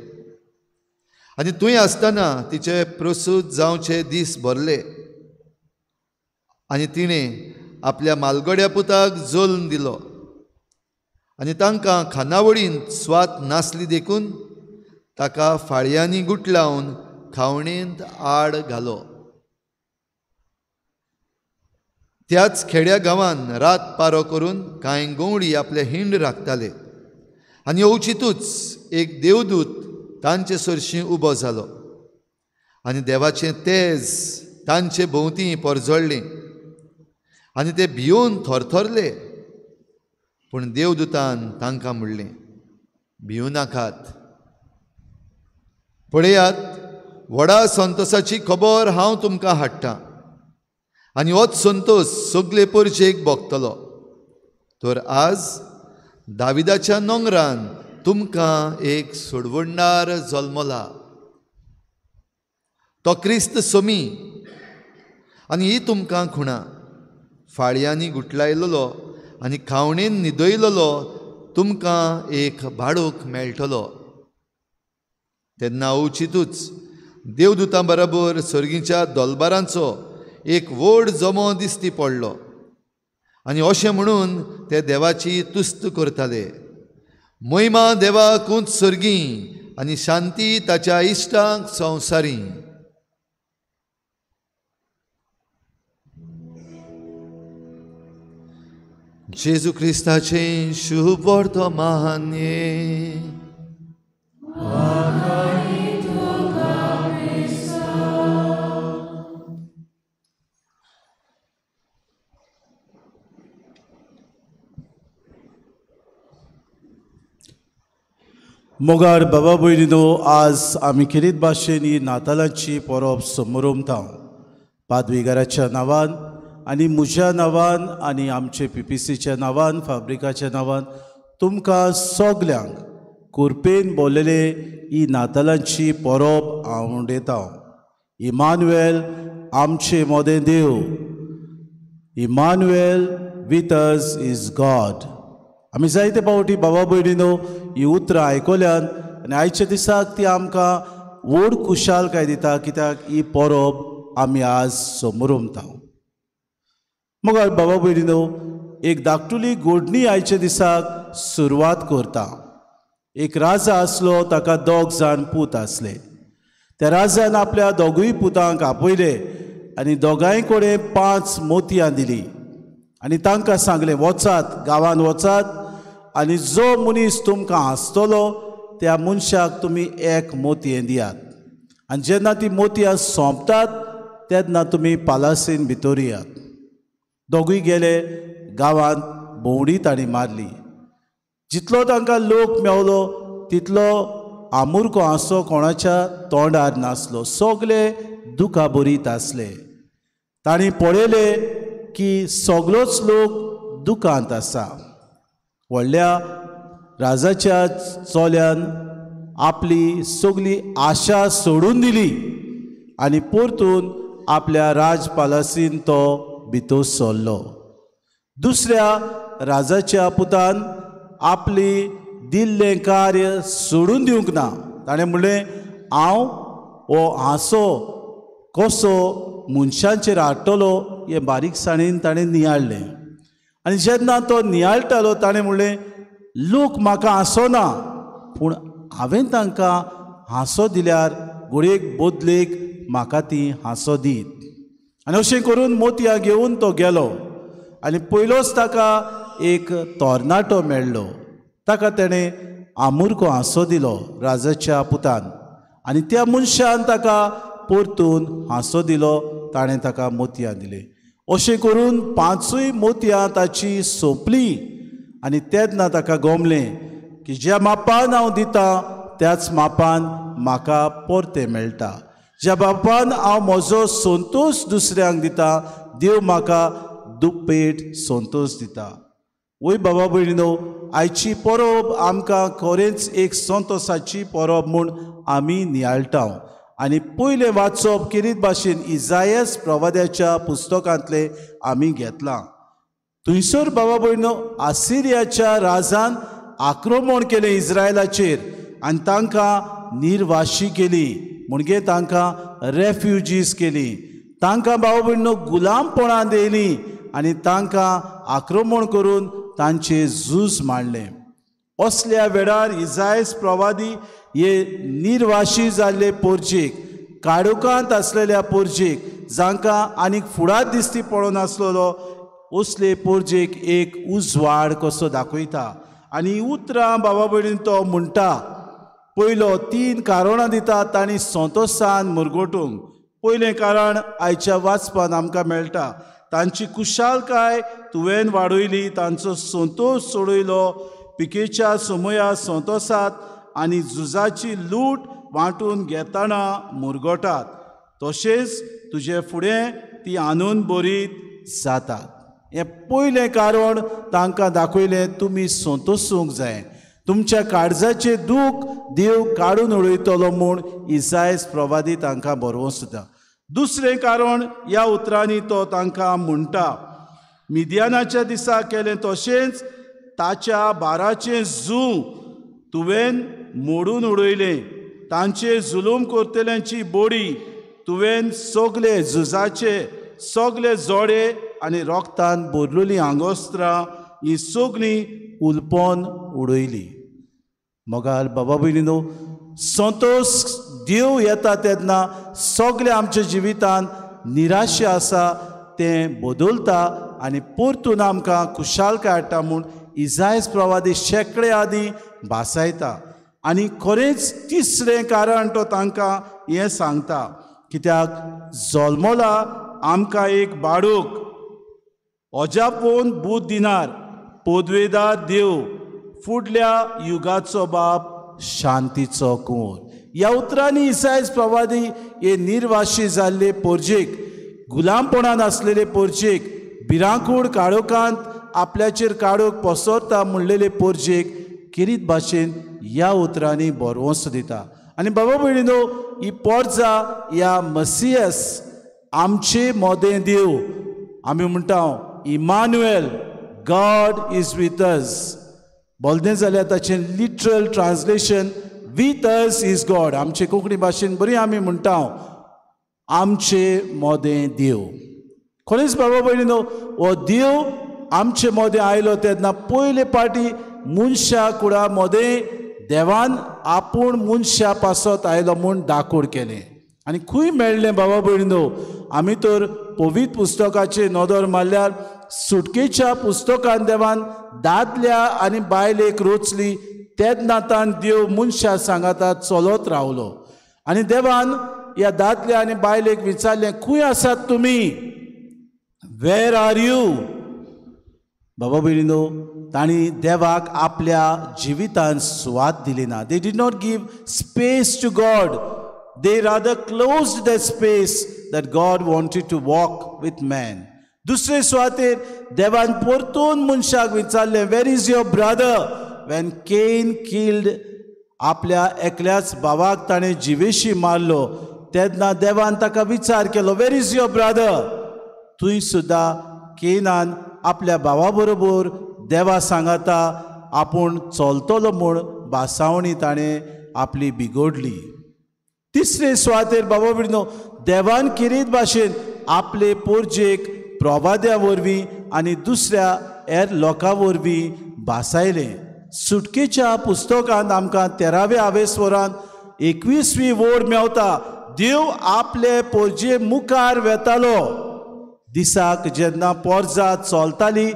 आनी थंय आसतना तिचे प्रसूत जावचे दीस भरले आनी तिणें आपल्या मालगड्या पुताक जल्म दिलो. आनी तांकां खानावळीन स्वाद नासली देखून ताका फाळयांनी गुटलावन खावणेंत आड घालो. त्याच खेड्या गांवान रात पारो करून कांय गवळी आपले हिंड राखताले आनी अवचितूच एक देवदूत तांचे सरशीं उबो जालो आनी देवाचें तेज तांचे भोंवती परजळ्ळें आनी ते भियोवन थरथरले. पूण देवदूतान तांकां म्हणलें, भिवू नाकात, पळयात व्हडा संतोसाची खबर हांव तुमकां हाडटां आनी होच संतोस सगले परजेक भोगतलो. तर आज दाविदाच्या नोंगरान तुमकां एक सोडवणदार जल्मला, तो क्रिस्त सोमी. आनी ही तुमकां खुणा, फाळयांनी गुटलायलेलो आनी खावणेन न्हिदयलेलो तुमकां एक बाळूक मेळटलो. तेन्ना अवचितूच देवदूतां बरोबर सर्गीच्या दोलबारांचो एक व्हड जमो दिश्टी पडलो आनी अशें म्हणून ते देवाची तुस्त करताले, महिमा देवाकूच सर्गी आनी शांती ताच्या इश्टांक संवसारी. जेजू क्रिस्ताचें शुभ वर्तमान. मोगार बाबा भयणीनो, आज आमी खेरीत भाशेन ही नातालांची परब समोरमता. पादविगाराच्या नांवान आनी म्हज्या नांवान आनी आमचे पीपीसीच्या नांवान, फाब्रिकाच्या नांवान तुमकां सगल्यांक कुरपेन बोल्लेले ही नातालांची परब आवडयता. इमानुएल आमचे मोदें देव, Emmanuel with us is God. आमी जायते फावटी बाबा भयणीनो ही उतरां आयकल्यान आनी आयच्या दिसाक ती आमकां व्हड खुशालकाय दिता, कित्याक ही परब आमी आज समोरमता. मग बाबा भयणीनो, एक धाकटुली गोडणी आयच्या दिसाक सुरवात करता. एक राजा आसलो, ताका दोग जाण पूत आसले. त्या राजान आपल्या दोगूय पुतांक आपयले आनी दोगांय कडेन 5 मोतयां दिली आनी तांकां सांगलें, वचात गांवांत वचात आनी जो मनीस तुमकां हांसतलो त्या मनशाक तुमी एक मोतयें दियात आनी जेन्ना ती मोतयां सोंपतात तेन्ना तुमी पालासीन भितर येयात. दोगूय गेले गांवांत, भोंवडी तांणी मारली. जितलो तांकां लोक मेवलो तितलो आमुरको हांसो कोणाच्या तोंडार नासलो, सगले दुखा भरीत आसले. तांणी पळयलें की सगलोच लोक दुखांत आसा. व्हडल्या राजाच्या चल्यान आपली सगली आशा सोडून दिली आनी परतून आपल्या राजपालासीन तो भितर सरलो. दुसऱ्या राजाच्या पुतान आपली दिल्लें कार्य सोडून दिवंक ना. ताणें म्हणलें, हांव हो हांसो कसो मनशांचेर हाडटलो हें बारीकसाणेन ताणें नियाळ्ळें. आनी जेन्ना तो नियाळटालो ताणें म्हणलें, लोक म्हाका हांसोना, पूण हांवें तांकां हांसो दिल्यार घडयेक बदलेक म्हाका ती हांसो दीत. आनी अशें करून मोतयां घेवन तो गेलो आनी पयलोच ताका एक तरणाटो मेळ्ळो. ताका तेणें आमुरको हांसो दिलो राजाच्या पुतान आनी त्या मनशान ताका परतून हांसो दिलो, ताणें ताका मोतयां दिले. अशें करून पांचूय मोतयां ताची सोंपली आनी तेन्ना ताका गोमलें की ज्या मापान हांव दितां त्याच मापान म्हाका परतें मेळटा, ज्या बापान हांव म्हजो संतोश दुसऱ्यांक दिता देव म्हाका दुप्पेट संतोश दिता. वय बाबा भयणीनो, आयची परब आमकां खरेंच एक संतोशाची परब म्हूण आमी नियाळटा. आनी पयलें वाचप किरीत भाशेन इजायस प्रवाद्याच्या पुस्तकांतलें आमी घेतलां. थंयसर बाबा भयणीनो आसिरियाच्या राजान आक्रमण केलें इस्रायलाचेर आनी तांकां निर्वाशी केली, म्हणजे तांकां रेफ्युजीज केली, तांकां बाबा भयणीनो गुलामपणां दिली आनी तांकां आक्रमण करून तांचे झूज मांडलें. असल्या वेळार इजायस प्रवादी हे निर्वाशी जाल्ले पोरजेक, काडुकांत आसलेल्या पोरजेक, जांकां आनीक फुडार दिसती पडनासलेलो असले पोरजेक एक उजवाड कसो दाखयता. आनी उतरां बाबा भयणीन तो म्हणटा, पयलो 3 कारणां दिता तांणी संतोशान मुरगोटूंक. पयलें कारण आयच्या वाचपान आमकां मेळटा, तांची कुशालकाय तुवें वाडयली, तांचो संतोश सोडयलो, पिकेच्या समया संतोसात आनी झुजाची लूट वांटून घेतना मुरगोटात, तशेंच तुजे फुडें ती आनंद भरीत जातात. हें पयलें कारण तांकां दाखयलें, तुमी संतोसूंक जाय, तुमच्या काळजाचें दूख देव काडून उडयतलो म्हूण इजायस प्रवादी तांकां बरोवंक सुद्दां. दुसरें कारण ह्या उतरांनी तो तांकां म्हणटा, मिदियानाच्या दिसा केलें तशेंच ताच्या बाराचें जू तुवें मोडून उडयलें, तांचे जुलूम करतल्यांची बोडी तुवें सगले झुजाचे सगले जोडे आनी रोगतान भरलेलीं आंगोस्त्रां ही सगळीं उलपोन उडयली. मोगाल बाबा भयणीनो, संतोश देव येता तेन्ना सगळे आमच्या जिवितान निराशा आसा तें बदलता आनी परतून आमकां खुशालकाय हाडटा म्हूण इजायस प्रवादी शेंकडे आदीं भासायता. आनी खरेंच तिसरें कारण तो तांकां हें सांगता, कित्याक जल्मला आमकां एक बाळूक, अजापून बूद दिनार, पदवेदार देव, फुडल्या युगाचो बाप, शांतीचो कुंवर. ह्या उतरांनी इसायस प्रवादी हे निर्वाशी जाल्ले पोरजेक, गुलामपणान आसलेले पोरजेक, भिरांकूळ काळोखांत आपल्याचेर काळोख पसरता म्हणलेले पोरजेक किरीत भाशेन ह्या उतरांनी बरवंस दिता. आनी बाबा भयणीनो, ही पोरजा ह्या मसियस आमचे मोदें देव, आमी म्हणटा Emmanuel, God is with us. बोलतें जाल्यार ताचें literal translation with us is God. आमचे कोंकणी भाशेन बरी आमी म्हणटा आमचे मोदें देव. खरेंच बाबा भयणीनो, हो देव आमचे मोदें आयलो तेन्ना पयले पाटी मनशा कुडा मोदें देवान आपूण मनशा पासत आयलो म्हूण दाखोड केलें. आनी खंय मेळ्ळें बाबा भयणीनो, आमी तर पवित्र पुस्तकाचेर नदर मारल्यार सुटकेच्या पुस्तकान देवान दादल्या आनी बायलेक रोचली तेन्ना तान देव मनशा सांगाता चलत रावलो. आनी देवान ह्या दादल्या आनी बायलेक विचारलें, खंय आसात तुमी? Where are you? बाबा भयणीनो, तांणी देवाक आपल्या जिवितान सुवात दिली ना. They did not give space to God. They rather closed that space that God wanted to walk with man. दुसरे सुवातेर देवान परतून मनशाक विचारलें, where is your brother? When Cain killed आपल्या एकल्याच भावाक ताणें जिवेशी मारलो तेन्ना देवान ताका विचार केलो, where is your brother? थंय सुद्दां केनान आपल्या भावा बरोबर देवा सांगाता आपूण चलतलो म्हूण भासावणी ताणें आपली बिगोडली. तिसरे सुवातेर बाबा भयणीनो, देवान किरीत भाशेन आपले पोरजेक प्रवाद्या वरवीं आनी दुसऱ्या हेर लोकां वरवीं भासायलें. सुटकेच्या पुस्तकांत आमकां 13व्या आवेस्वरान 21वी वोड मेवता. देव आपले पोरजे मुखार वेतालो. दिसाक जेन्ना पोरजा चलताली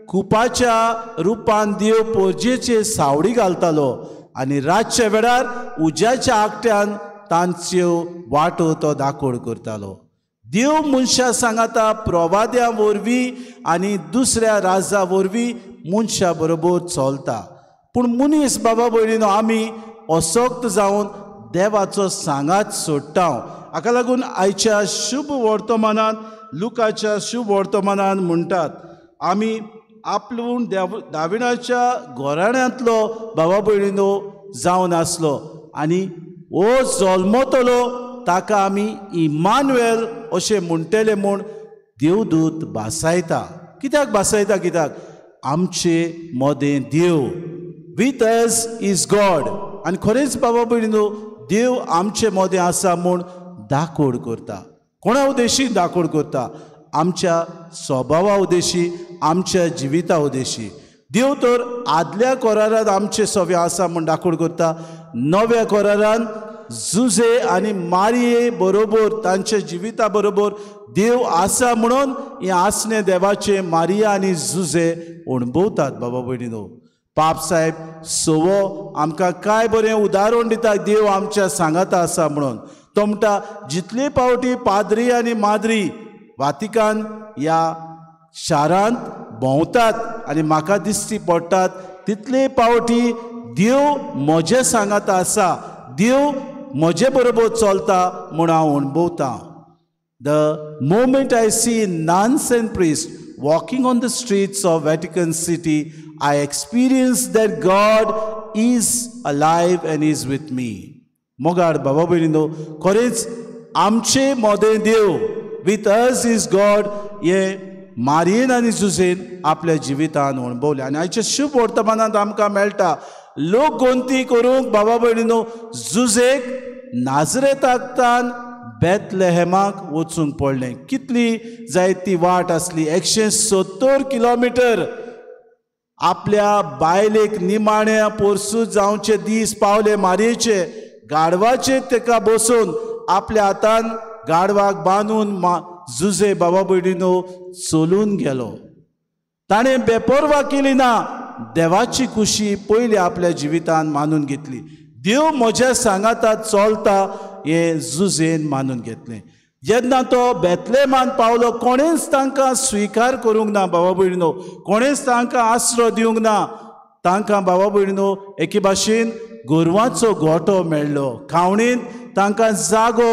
कुपाच्या रुपान देव पोरजेचे सावडी घालतालो आनी रातच्या वेळार उज्याच्या आकट्यान तांच्यो वाटो तो दाखोड करतालो. देव मनशा सांगाता प्रवाद्या वरवीं आनी दुसऱ्या राजा वरवीं मनशा बरोबर चलता. पूण मनीस बाबा भयणीनो, आमी असक्त जावन देवाचो सांगात सोडटा. हाका लागून आयच्या शुभ वर्तमानान, लुकाच्या शुभ वर्तमानान म्हणटात, आमी आपलून दाविडाच्या घराण्यांतलो बाबा भयणीनो जावन आसलो आनी ओ जल्मतलो ताका आमी इमानुएल अशें म्हणटले म्हूण देवदूत भासायता. कित्याक भासायता? कित्याक आमचे मदें देव, वीथ अस is God. आनी खरेंच बाबा भयणीनो, देव आमचे मदें आसा म्हूण दाखोड करता. कोणा उद्देशी दाखोड करता? आमच्या स्वभावा उद्देशी, आमच्या जिविता उद्देशी. देव तर आदल्या करारान आमचे सवे आसा म्हूण दाखोड करता. नव्या करारान जुजे आनी मारये बरोबर, तांच्या जिविता बरोबर देव आसा म्हणून हें आसणें देवाचें मारिया आनी जुजे अणभवतात. बाबा भयणीनो, पाप साहेब सवो आमकां काय बरें उदाहरण दिता देव आमच्या सांगाता आसा म्हणून. तो म्हणटा, जितले पावटी पाद्री आनी माद्री वातिकान ह्या शारांत भोंवतात आनी म्हाका दिश्टी पडटात तितले पावटी देव म्हजे सांगाता आसा, देव म्हजे बरोबर चलता म्हूण हांव अणभवतां. The moment I see nuns and priest walking on the streets of Vatican City, I experience that God is alive and is with me. मोगाड बाबा भयणीनो, खरेंच आमचे मदें देव, with us is God, हें मारयेन आनी जुजेन आपल्या जिवितान अणभवलें. आनी आयच्या शुभ वर्तमानांत आमकां मेळटा, लोक गोंती करूंक बाबा भयणीनो जुजेक नाजरेताकतान बेतलेहेमाक वचूंक पडलें. कितली जायत ती वाट आसली, 170 किलोमिटर. आपल्या बायलेक निमाण्या पोरसूं जावचे दीस पावले मारयेचे. गाडवाचेर तेका बसून आपल्या हातान गाडवाक बांदून जुजे बाबा भयणीनो चलून गेलो. ताणें बेपर्वा केली ना, देवाची खुशी पयली आपल्या जिवितान मानून घेतली. देव म्हज्या सांगाता चलता हें जुजेन मानून घेतलें. जेन्ना तो बेतलेमान पावलो, कोणेंच तांकां स्विकार करूंक ना बाबा भयणीनो, कोणेंच तांकां आसरो दिवंक ना. तांकां बाबा भयणीनो एके भाशेन गोरवांचो गोठो मेळ्ळो, खावणींत तांकां जागो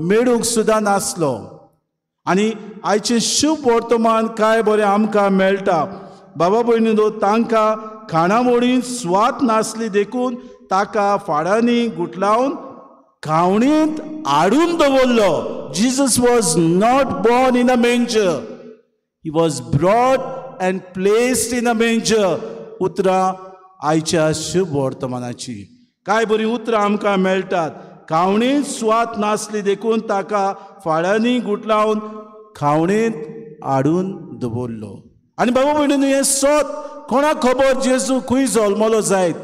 मेळूंक सुद्दां नासलो. आनी आयचें शुभ वर्तमान काय बरें आमकां मेळटा बाबा भयणीनो, तांकां खाणावळींत सुवात नासली देखून ताका फाडांनी गुटलावन खावणींत हाडून दवरलो. Jesus was not born in a manger, he was brought and placed in a manger. उतरां आयच्या शुभ वर्तमानाची काय बरी उतरां आमकां मेळटात. खावणींत सुवात नासली देखून ताका फाळांनी गुटलावन खावणींत हाडून दवरलो. आनी बाबा भयणीनो, हें सत कोणाक खबर जेजू खंय जल्मलो जायत?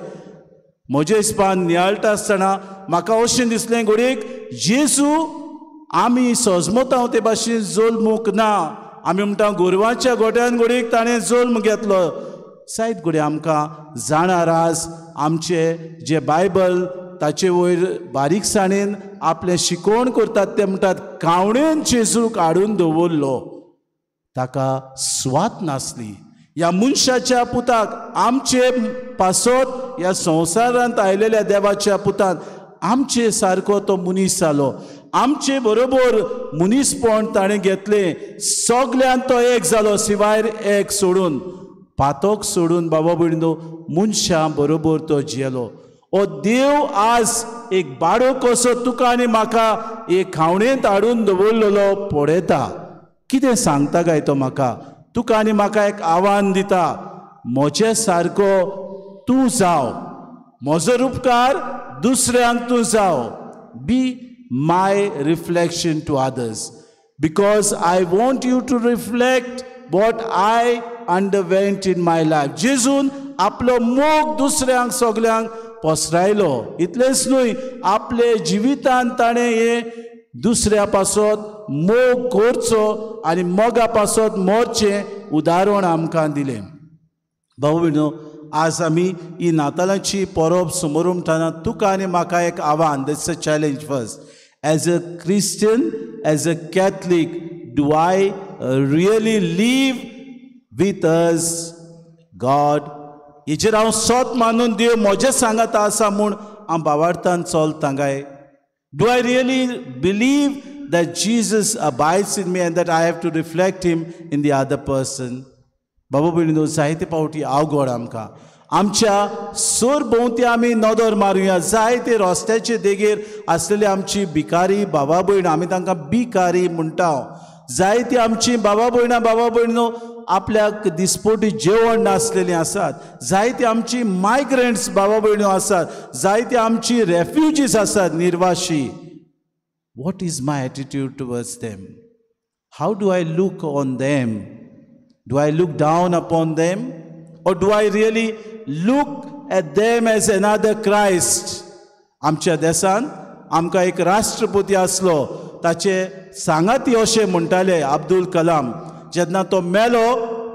म्हज्या हिसपान नियाळटा आसतना म्हाका अशें दिसलें, घडयेक जेजू आमी सजमता ते भाशेन जल्मूंक ना, आमी म्हणटा गोरवांच्या गोट्यान घडयेक ताणें जल्म घेतलो. जायत घडये आमकां जाणार आज आमचे जे बायबल ताचे वयर बारीकसाणेन आपलें शिकोवण करतात ते म्हणटात कावणेन जेजूक हाडून दवरलो, ताका सुवात नासली. ह्या मनशाच्या पुताक आमचे पासत ह्या संवसारांत आयलेल्या देवाच्या पुतान आमचे सारको तो मनीस जालो, आमचे बरोबर मनीसपण ताणें घेतलें. सगल्यांत तो एक जालो सिवायर एक सोडून, पातोक सोडून बाबा भयणीनो मनशां बरोबर तो जियेलो. ओ देव आज एक बाडो कसो तुका आनी म्हाका एक खावणेंत हाडून दवरलेलो पळयता. कितें सांगता काय तो म्हाका? तुका आनी म्हाका एक आव्हान दिता, म्हजे सारको तूं जाव, म्हजो रुपकार दुसऱ्यांक तूं जाव. Be my reflection to others because I want you to reflect what I underwent in my life. जेजून आपलो मोग दुसऱ्यांक सगल्यांक पसरायलो. इतलेंच न्हय, आपले जिवितान ताणें हें दुसऱ्या पासत मोग करचो आनी मोगा पासत मरचें उदाहरण आमकां दिलें. भाऊ भयणीनो, आज आमी ही नातालांची परब समोर म्हणटना तुका आनी म्हाका एक आव्हान, that's a challenge first. As a Christian, as a Catholic, do I really live with us God? हेचेर हांव सोत मानून देव म्हजें सांगात आसा म्हूण हांव बावार्थान चलता काय? Do I really believe that Jesus abides in me and that I have to reflect him in the other person? बाबा भयणीनो, जायते पावटी अवघड आमकां. आमच्या सरभोंवती आमी नदर मारुया, जायते रस्त्याचे देगेर आसलेली आमची भिकारी बाबा भयणां, आमी तांकां भिकारी म्हणटा. जायती आमची बाबा भयणां बाबा भयणीनो आपल्याक दिसपोटी जेवण नासलेलीं आसात. जायती आमची मायग्रंट्स बाबा भयण्यो आसात, जायती आमची रेफ्युजीस आसात, निर्वाशी. What is my attitude towards them? How do I look on them? Do I look down upon them? Or do I really look at them as another Christ? आमच्या देशान आमकां एक राष्ट्रपती आसलो, ताचे सांगाती अशें म्हणटाले अब्दुल कलाम. जेन्ना तो मेलो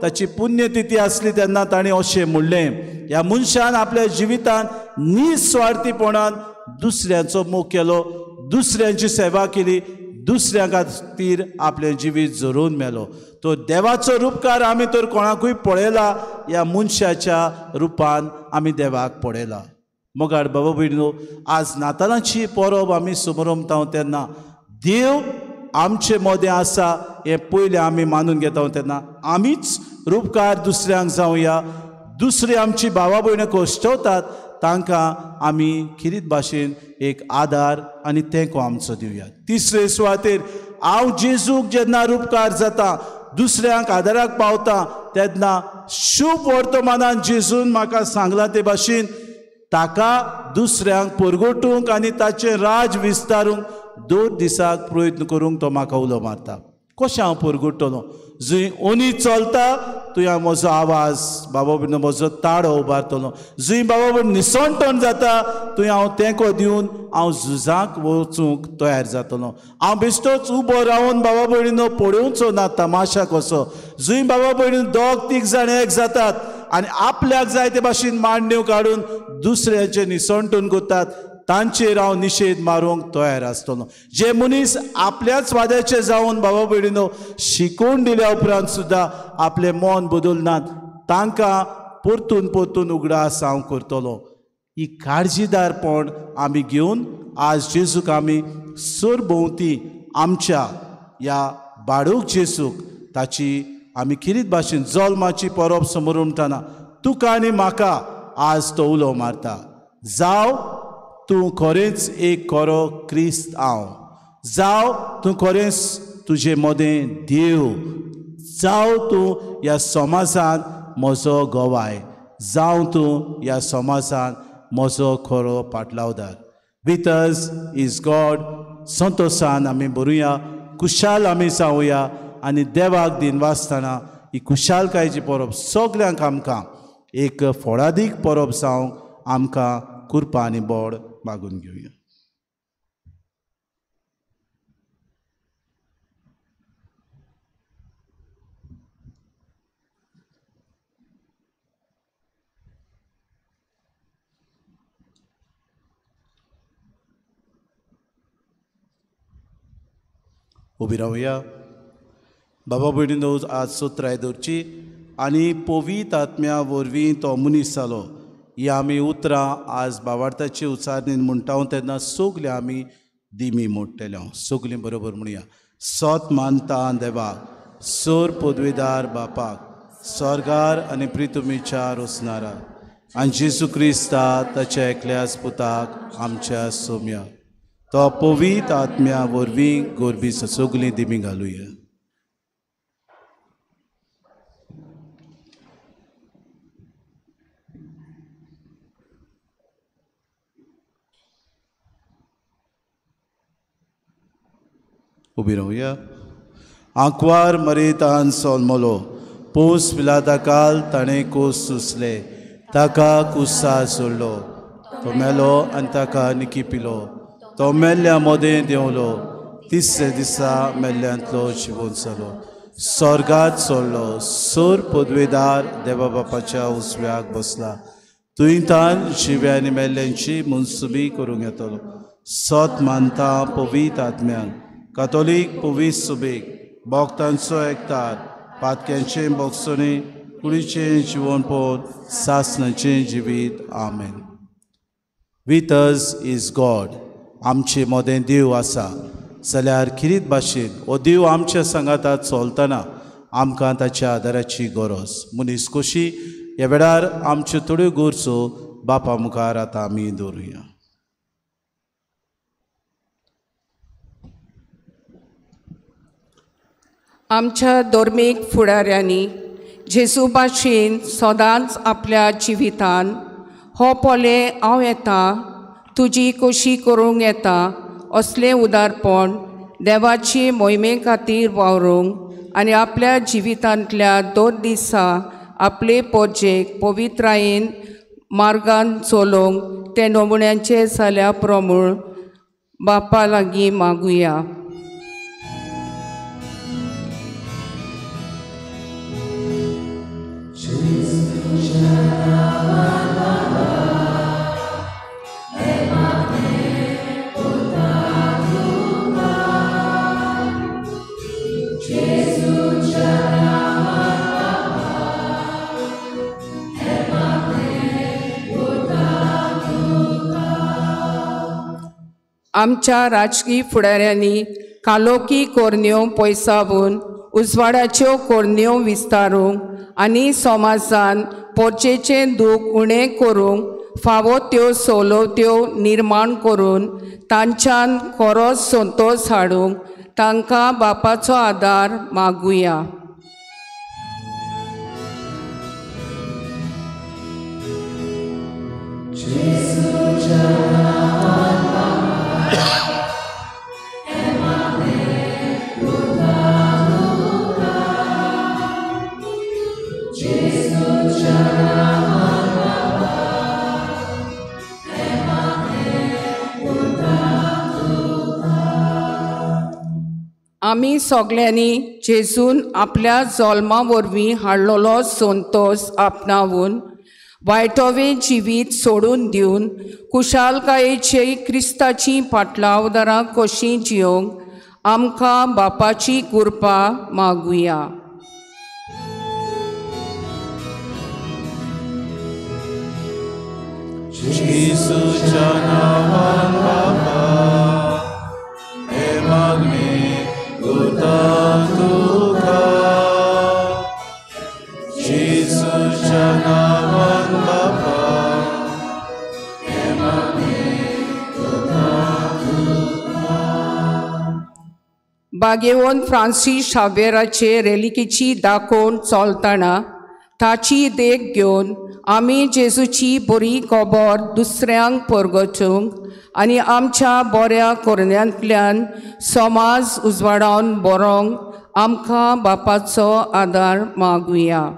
ताची पुण्यतिथी आसली तेन्ना ताणें अशें म्हणलें, ह्या मनशान आपल्या जिवितान निस्वार्थीपणान दुसऱ्यांचो मोग केलो, दुसऱ्यांची सेवा केली, दुसऱ्या खातीर आपलें जिवीत झरोवन मेलो. तो देवाचो रुपकार आमी तर कोणाकूय पळयला, ह्या मनशाच्या रुपान आमी देवाक पळयला. मोगाळ बाबा भयणीनो, आज नातालांची परब आमी समरमता तेन्ना देव आमचे मदें आसा हें पयलें आमी मानून घेता तेन्ना आमीच रुपकार दुसऱ्यांक जावया. दुसरी आमची भावा भयणां कश्टवतात तांकां आमी खिरीत भाशेन एक आदार आनी तेंको आमचो दिवया. तिसरे सुवातेर हांव जेजूक जेन्ना रुपकार जाता, दुसऱ्यांक आदाराक पावता तेन्ना शुभ वर्तमानान जेजून म्हाका सांगलां ते भाशेन ताका दुसऱ्यांक परगटूंक आनी ताचें राज विस्तारूंक दोन दिसाक प्रयत्न करूंक तो म्हाका उलो मारता. कशें हांव परगट्टलो? जंय ओनी चलता थंय हांव म्हजो आवाज बाबा भयणीनो म्हजो ताळो उबारतलो. जंय बाबा भयण निसणटण जाता थंय हांव तेंको दिवन हांव झुजाक वचूंक तयार जातलो. हांव बेश्टोच उबो रावन बाबा भयणीनो पळोवचो ना तमाशा कसो. जंय बाबा भयणीन दोग तीग जाण एक जातात आनी आपल्याक जाय ते भाशेन मांडण्यो काडून दुसऱ्याचें निसणटण करतात तांचेर हांव निशेध मारूंक तयार आसतलो. जे मनीस आपल्याच वाद्याचे जावन बाबा भयणीनो शिकोवन दिल्या उपरांत सुद्दां आपलें मन बदलनात तांकां परतून परतून उगडास हांव करतलो. ही काळजीदारपण आमी घेवन आज जेजूक आमी सरभोंवती आमच्या ह्या बाडूक जेजूक ताची आमी खिरीत भाशेन जल्माची परब समोर म्हणटना तुका आनी म्हाका आज तो उलो मारता, जाव तूं खरेंच एक खरो क्रिस्त हांव, जाव तूं खरेंच तुजे मदें देव, जाव तूं ह्या समाजान म्हजो गवाय, जावं तूं ह्या समाजान म्हजो खरो पाटलावदार. With us is God. संतोशान आमी बरुया, खुशाल आमी जावया आनी देवाक दिनवासतना ही खुशालकायेची परब सगल्यांक आमकां एक फळादीक परब जावंक आमकां कृपा आनी बोड मागून घेवया. उबी रावया. बाबा भयणीनो, आज सोत्राय दवरची आनी पवित्र आत्म्या वरवीं तो मनीस जालो ही आमी उतरां आज बावार्थाची उचारणीन म्हणटा तेन्ना सगळीं आमी दिमी मोडटले. सगळीं बरोबर म्हणया. सोत मानता देवाक, सोर पदवीदार बापाक, स्वर्गार आनी प्रितुमीच्या रोसणाराक, आनी जेजू क्रिस्ता ताच्या एकल्याच पुताक आमच्या सोम्या, तो पवित्र आत्म्या वरवीं गोरबी सगळीं दिमी घालुया. उबी रावया. आंकवार मरेतान सोलमलो, पोस पिलाता काल ताणें कोस सुसले, ताका कुसा सोडलो, तो मेलो आनी ताका निकी पिलो, तो मेल्ल्या मोदें देंवलो, तिसरे दिसा मेल्ल्यांतलो जिवोन जालो, स्वर्गात सोडलो, सोर पदवेदार देवा बापाच्या उजव्याक बसला, तुंयतान जिव्या आनी मेल्ल्यांची मनसुबी करूंक येतलो. सोत मानता पवित्र आत्म्यांक, कातोलीक पवित्र सुबेक, भक्तांचो एकतार, पातक्यांचें बोगसणें, कुडीचें जिवनपण, सासणाचें जिवीत. आमेन. With us is God. आमचे मोदें देव आसा जाल्यार खिरीत भाशेन हो देव आमच्या सांगाता चलतना आमकां ताच्या आदाराची गरज. मनीस कशी ह्या वेळार आमच्यो थोड्यो गरजो बापा मुखार आतां आमी दवरुया. आमच्या धर्मीक फुडाऱ्यांनी जेजू भाशेन सदांच आपल्या जिवितान हो पोले हांव येता तुजी कशी करूंक येता असलें उदारपण देवाची मोहिमे खातीर वावरूंक आनी आपल्या जिवितांतल्या दोन दिसा आपले पोजेक पवित्रायेन मार्गान चलोवंक ते नमुन्यांचे जाल्या प्रमूळ बापा लागीं मागुया. आमच्या राजकीय फुडाऱ्यांनी कालोकी कोरण्यो पयसावून उजवाडाच्यो कोरण्यो विस्तारूंक आनी समाजान पोरचेचें दूख उणें करूंक फावो त्यो सवलत्यो निर्माण करून तांच्यान खरो संतोश हाडूंक तांकां बापाचो आदार मागुया. आमी सगल्यांनी जेजून आपल्या जल्मा वरवीं हाडलेलो संतोश आपणावून वायटोवें जिवीत सोडून दिवन कुशालकायेचे क्रिस्ताची पाटलावदारां कशीं जियोंक आमकां बापाची कृपा मागुया. जेजूच्या नांवान बापा हे मागणें करता तुका, जेजूच्या नांवान बापा हे मागणें करता तुका. बागेवन फ्रांसीस शावेराचे रेलिकेची दाखोवन चलतना ताची देख घेवन आमी जेजूची बरी खबर दुसऱ्यांक परगटूंक आनी आमच्या बऱ्या करण्यांतल्यान समाज उजवाडावन बरोवंक आमकां बापाचो आदार मागुया.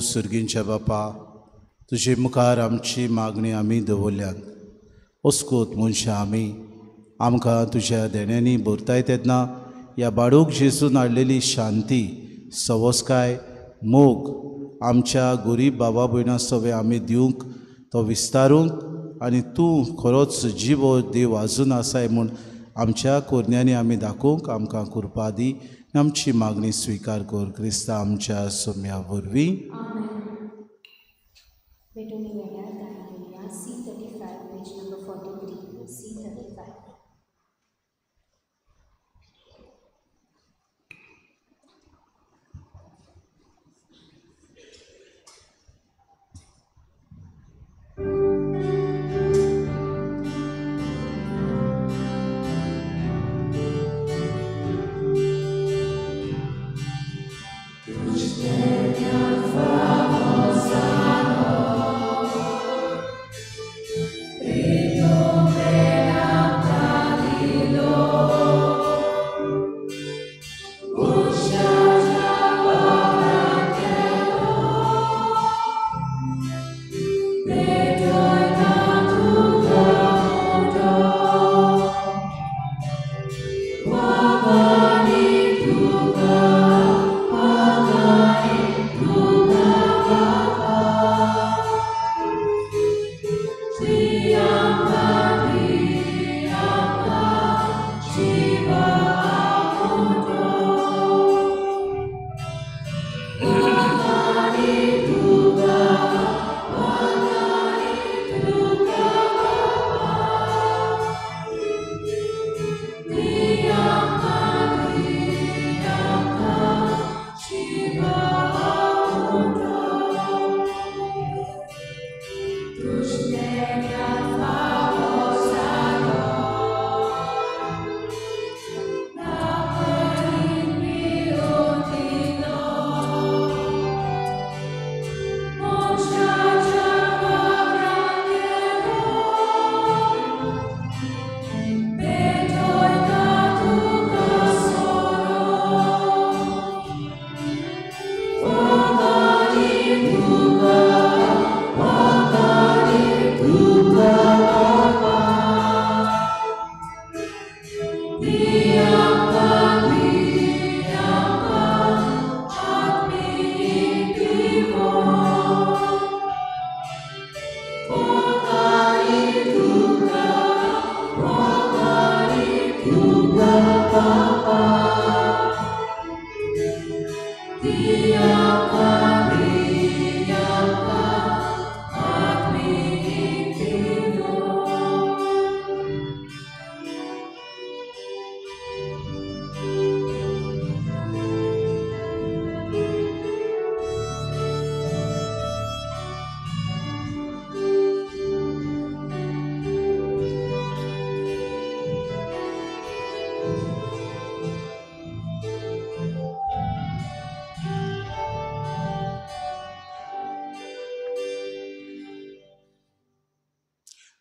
सुर्गींच्या बापा, तुजे मुखार आमची मागणी आमी दवरल्यात. अस्कोत मनशां आमी आमकां तुज्या देण्यांनी भरताय तेन्ना ह्या बाडूक जेजून हाडलेली शांती, सवसकाय, मोग आमच्या गरीब बाबा भयणां सवे आमी दिवंक, तो विस्तारूंक आनी तूं खरोच जिवो देव आजून आसाय म्हूण आमच्या कोरण्यांनी आमी दाखोवंक आमकां कृपा दी. आमची मागणी स्विकार कर क्रिस्ता आमच्या सोम्या वरवीं.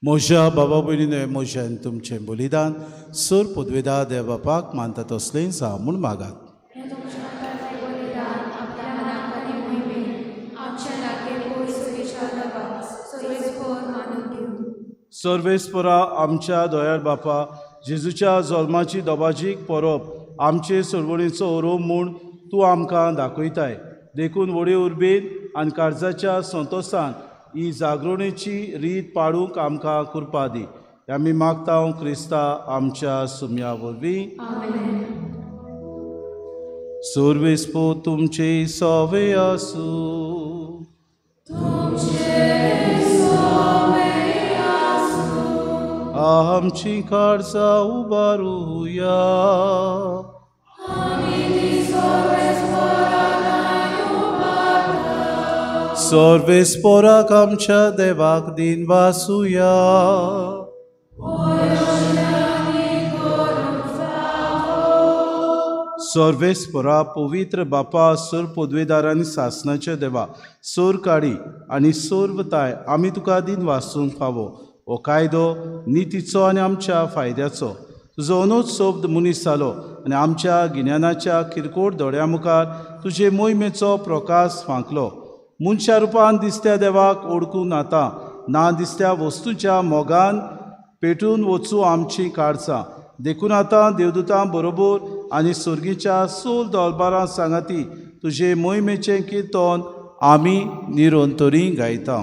म्हज्या बाबा भयणीन म्हज्यान तुमचें बलिदान सर पदवेदा देव बापाक मानता तसलें जावं म्हूण मागात. सर्वेस्परा आमच्या दयाळ बापा, जेजूच्या जल्माची दबाजीक परब आमचे सरवणीचो ओरोब म्हूण तूं आमकां दाखयताय, देखून व्हडे उर्बेन आनी काळजाच्या संतोसान ही जागरणेची रीत पाडूंक आमकां कृपा दी. आमी मागता क्रिस्ता आमच्या सुम्या वरवीं. सर्वेस्पो तुमचे सवे आसूं. आमची काळजां उबारुया. सर्वेस्पोराक आमच्या देवाक दिन वासुया. सर्वेस्पोरा पवित्र बापा, सर पदवेदार आनी सासनाच्या देवा, सोर काडी आनी सोर्वताय आमी तुका दिन वासूंक फावो. हो कायदो नितीचो आनी आमच्या फायद्याचो. तुजो अनोज शब्द मनीस जालो आनी आमच्या गिन्यानाच्या किरकोळ दोळ्या मुखार तुजे मोहिमेचो प्रकाश फांकलो. मनशा रुपान दिसत्या देवाक ओळखूंक आतां ना दिसत्या वस्तूच्या मोगान पेटून वचूं आमची काळजां. देखून आतां देवदूतां बरोबर आनी सर्गीच्या सोल दलबारां सांगाती तुजे मोहिमेचें किर्तन आमी निरंतरी गायता.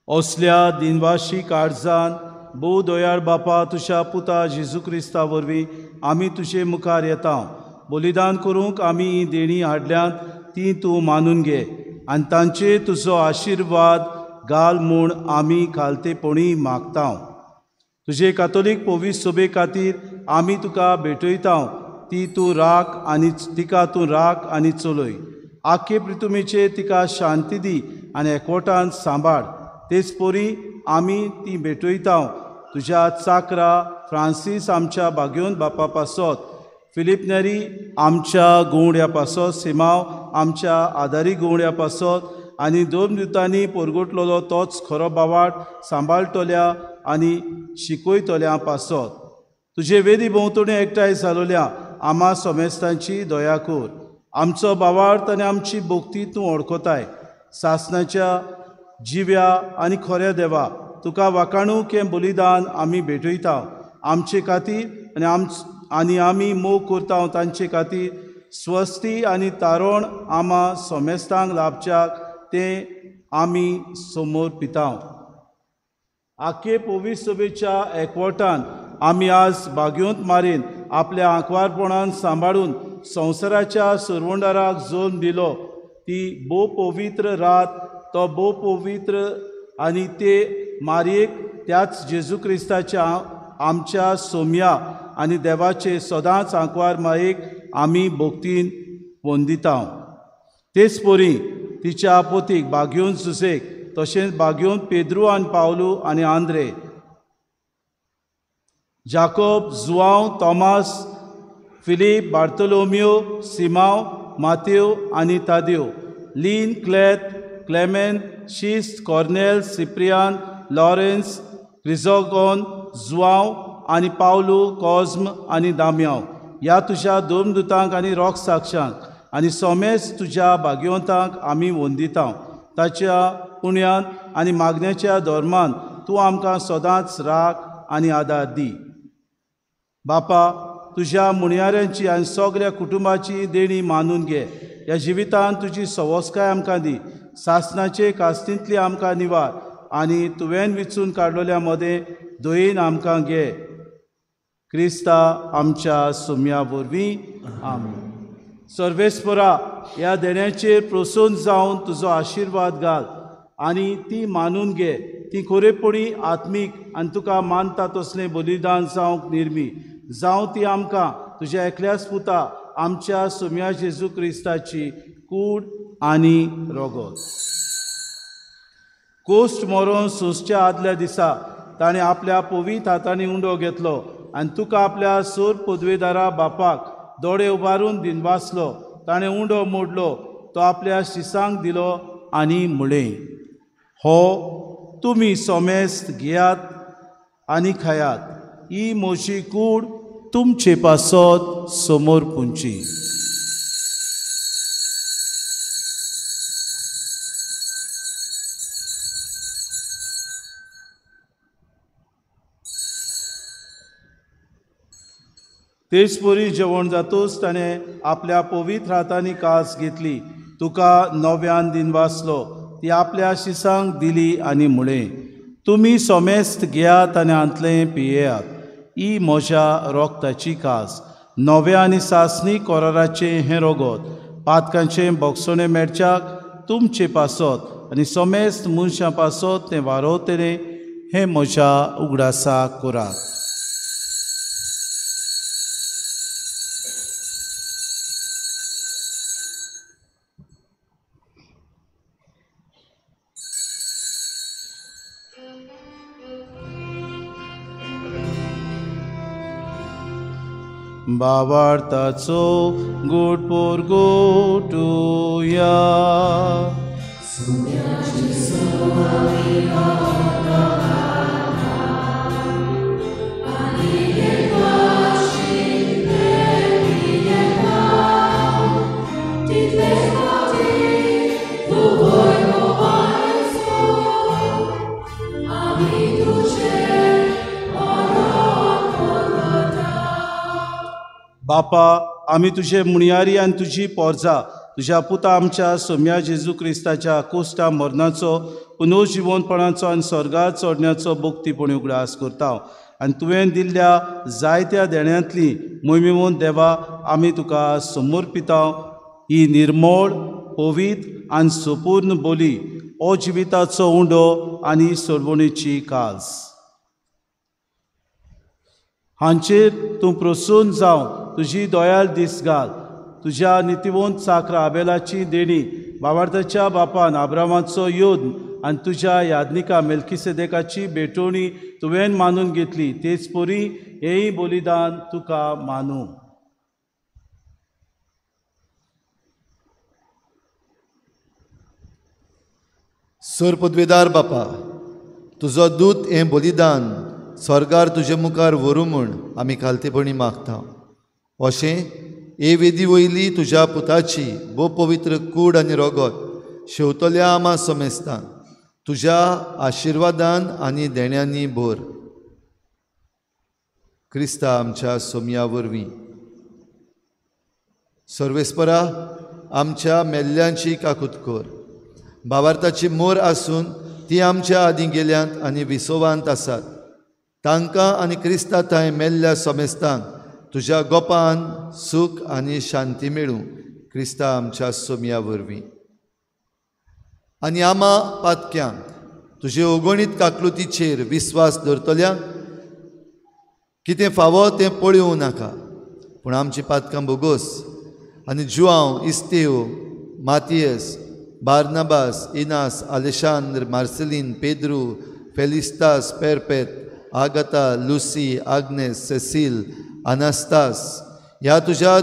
असल्या दिनवाशी काळजान भोव दयाळ बापा तुज्या पुता जेजू क्रिस्ता वरवीं आमी तुजे मुखार येता. बलिदान करूंक आमी ही देणी हाडल्यांत ती तूं मानून घे आनी तांचेर तुजो आशिर्वाद घाल म्हूण आमी खालतेपणी मागता. तुजे कातोलीक पवित्र सभे खातीर आमी तुका भेटयता ती तूं राख आनी तिका तूं राख आनी चलय. आख्खे प्रितुमेचेर तिका शांती दी आनी एकवटान सांबाळ. तेच परी आमी ती भेटयता तुज्या चाकरा फ्रांसीस आमच्या बागयोन बापा पासत, फिलीप नेरी आमच्या गुंवड्या पासत, सिमाव आमच्या आदारी गुंवड्या पासत आनी दोन दितांनी पोरगोटलेलो तोच खरो बावाट सांबाळटल्या आनी शिकयतल्या पासत. तुजे वेदी भोंवतणी एकठांय जालोल्या आमा समेस्तांची दया कर. आमचो बावार्थ आनी आमची भक्ती तूं वळखताय. सासणाच्या जिव्या आनी खऱ्या देवा तुका वाखाणूक हें बलिदान आमी भेटयता. आमचे खातीर आनी आमी मोग करता तांचे खातीर स्वस्ती आनी तारण आमा समेस्तांक लाभच्याक तें आमी समोर पिता. आखे पवित्र सभेच्या एकवटान आमी आज बागयोंत मारीन आपल्या आंकवारपणान सांबाळून संवसाराच्या सरवंडाराक जल्म दिलो ती भोव पवित्र रात, तो भोव पवित्र आनी ते मारयेक त्याच जेजू क्रिस्ताच्या आमच्या सोम्या आनी देवाचे सदांच आंकवार मायेक आमी भक्तीन वंदिता. तेच परी तिच्या पोतीक बागयोन सुसेक तशेंच बागयोन पेद्रू आनी पावलू आनी आंद्रे, जाकोब, जुआंव, तॉमास, फिलीप, बार्तोलोमियो, सिमाव, मातेव आनी तादेव, लीन, क्लेत, क्लेमेन, शिस्त, कॉर्नेल, सिप्रियान, लॉरेन्स, क्रिजोगॉन, जुआंव आनी पावलू, कॉज्म आनी दाम्यांव ह्या तुज्या दोमदूतांक आनी रोख साक्षांक आनी सोमेस तुज्या भाग्यवंतांक आमी वंदिता. ताच्या पुण्यान आनी मागण्याच्या धर्मान तूं आमकां सदांच राख आनी आदार दी. बापा तुज्या मुणयाऱ्यांची आनी सगळ्या कुटुंबाची देणी मानून घे. ह्या जिवितान तुजी सवस्काय आमकां दी. सासणाचे कास्तींतली आमकां निवार आनी तुवें विचून काडलेल्या मदें दयेन आमकां घे. क्रिस्ता आमच्या सुम्या वरवीं आमेन. सर्वेस्परा ह्या देण्याचेर प्रसन्न जावन तुजो आशिर्वाद घाल आनी ती मानून घे. ती खरेपणी आत्मीक आनी तुका मानता तसलें बलिदान जावंक निर्मी जावं. ती आमकां तुज्या एकल्याच पुता आमच्या सोम्या जेजू क्रिस्ताची कूड आनी रोगत. कोश्ट मरोन सोंसच्या आदल्या दिसा ताणें आपल्या पवित्र हातांनी उंडो घेतलो आनी तुका आपल्या सोर पदवेदारा बापाक दोळे उबारून दिनवासलो. ताणें उंडो मोडलो, तो आपल्या शिसांक दिलो आनी म्हळें, हो तुमी सोमेस्त घेयात आनी खायात, ही म्हजी कूड तुमचे पासत समोर पुंची. तेच परी जेवण जातूच ताणें आपल्या पवित्र हातांनी कास घेतली, तुका नव्यान दिन वाचलो, ती आपल्या शिसांक दिली आनी म्हळें, तुमी सोमेस्त घेयात आनी हांतलें पियेयात, ही म्हज्या रोगताची कास, नव्या आनी सासणी कोराराचें हें रोगत, पातकांचें बोगसणें मेळच्याक तुमचे पासत आनी सोमेस्त मनशां पासत तें वारोवतलें, हें म्हज्या उगडासाक करात. बाबार्थाचो गोड पोरगोटुया. बापा, आमी तुजे मुणयारी आनी तुजी पोरजा तुज्या पुता आमच्या सोम्या जेजू क्रिस्ताच्या कोश्टा मरणाचो पुनर्जिवनपणाचो आनी स्वर्गार चडण्याचो भक्तीपणी उगडास करता आनी तुवें दिल्ल्या जायत्या देण्यांतली मोहिमेवंत देवा आमी तुका समर्पिता. ही निर्मळ पवित्र आनी संपूर्ण बोली हो जिविताचो उंडो आनी सोडवणेची काज हांचेर तूं प्रसन्न जावन तुजी दयाल दीस घाल. तुज्या नितिवंत साक्रा आबेलाची देणी बाबार्थाच्या बापान आब्रामाचो योद्ध आनी तुज्या यादनिका मेल्किसेदेकाची भेटवणी तुवें मानून घेतली, तेच परी हेंय बलिदान तुका मानू. सर पदवेदार बापा, तुजो दूत हें बलिदान स्वर्गार तुजे मुखार व्हरूं म्हूण आमी खालतेपणी मागता. अशें हे वेदी वयली तुज्या पुताची भोव पवित्र कूड आनी रोगत शेवतल्या आमा समेस्तान तुज्या आशिर्वादान आनी देण्यांनी भर. क्रिस्ता आमच्या सोमया वरवीं. सर्वेस्परा, आमच्या मेल्ल्यांची काकूत कर. भावार्थाची मोर आसून ती आमच्या आदीं गेल्यांत आनी विसवांत आसात तांकां आनी क्रिस्ता थंय मेल्ल्या समेस्तांक तुज्या गोपान सूख आनी शांती मेळूं. क्रिस्ता आमच्या सोमया वरवीं. आनी आमा पातक्यांक तुजे अगणीत काकलुतीचेर विस्वास दवरतल्यांक कितें फावो तें पळोवं नाका, पूण आमची पातकां भोगोस आनी Joao, Estevao, Matias, Barnabas, Inas, Alexandre, Marcelin, Pedro, Felistas, Perpet, Agatha, Lucy, Agnes, Cecil, Anastas ह्या तुज्या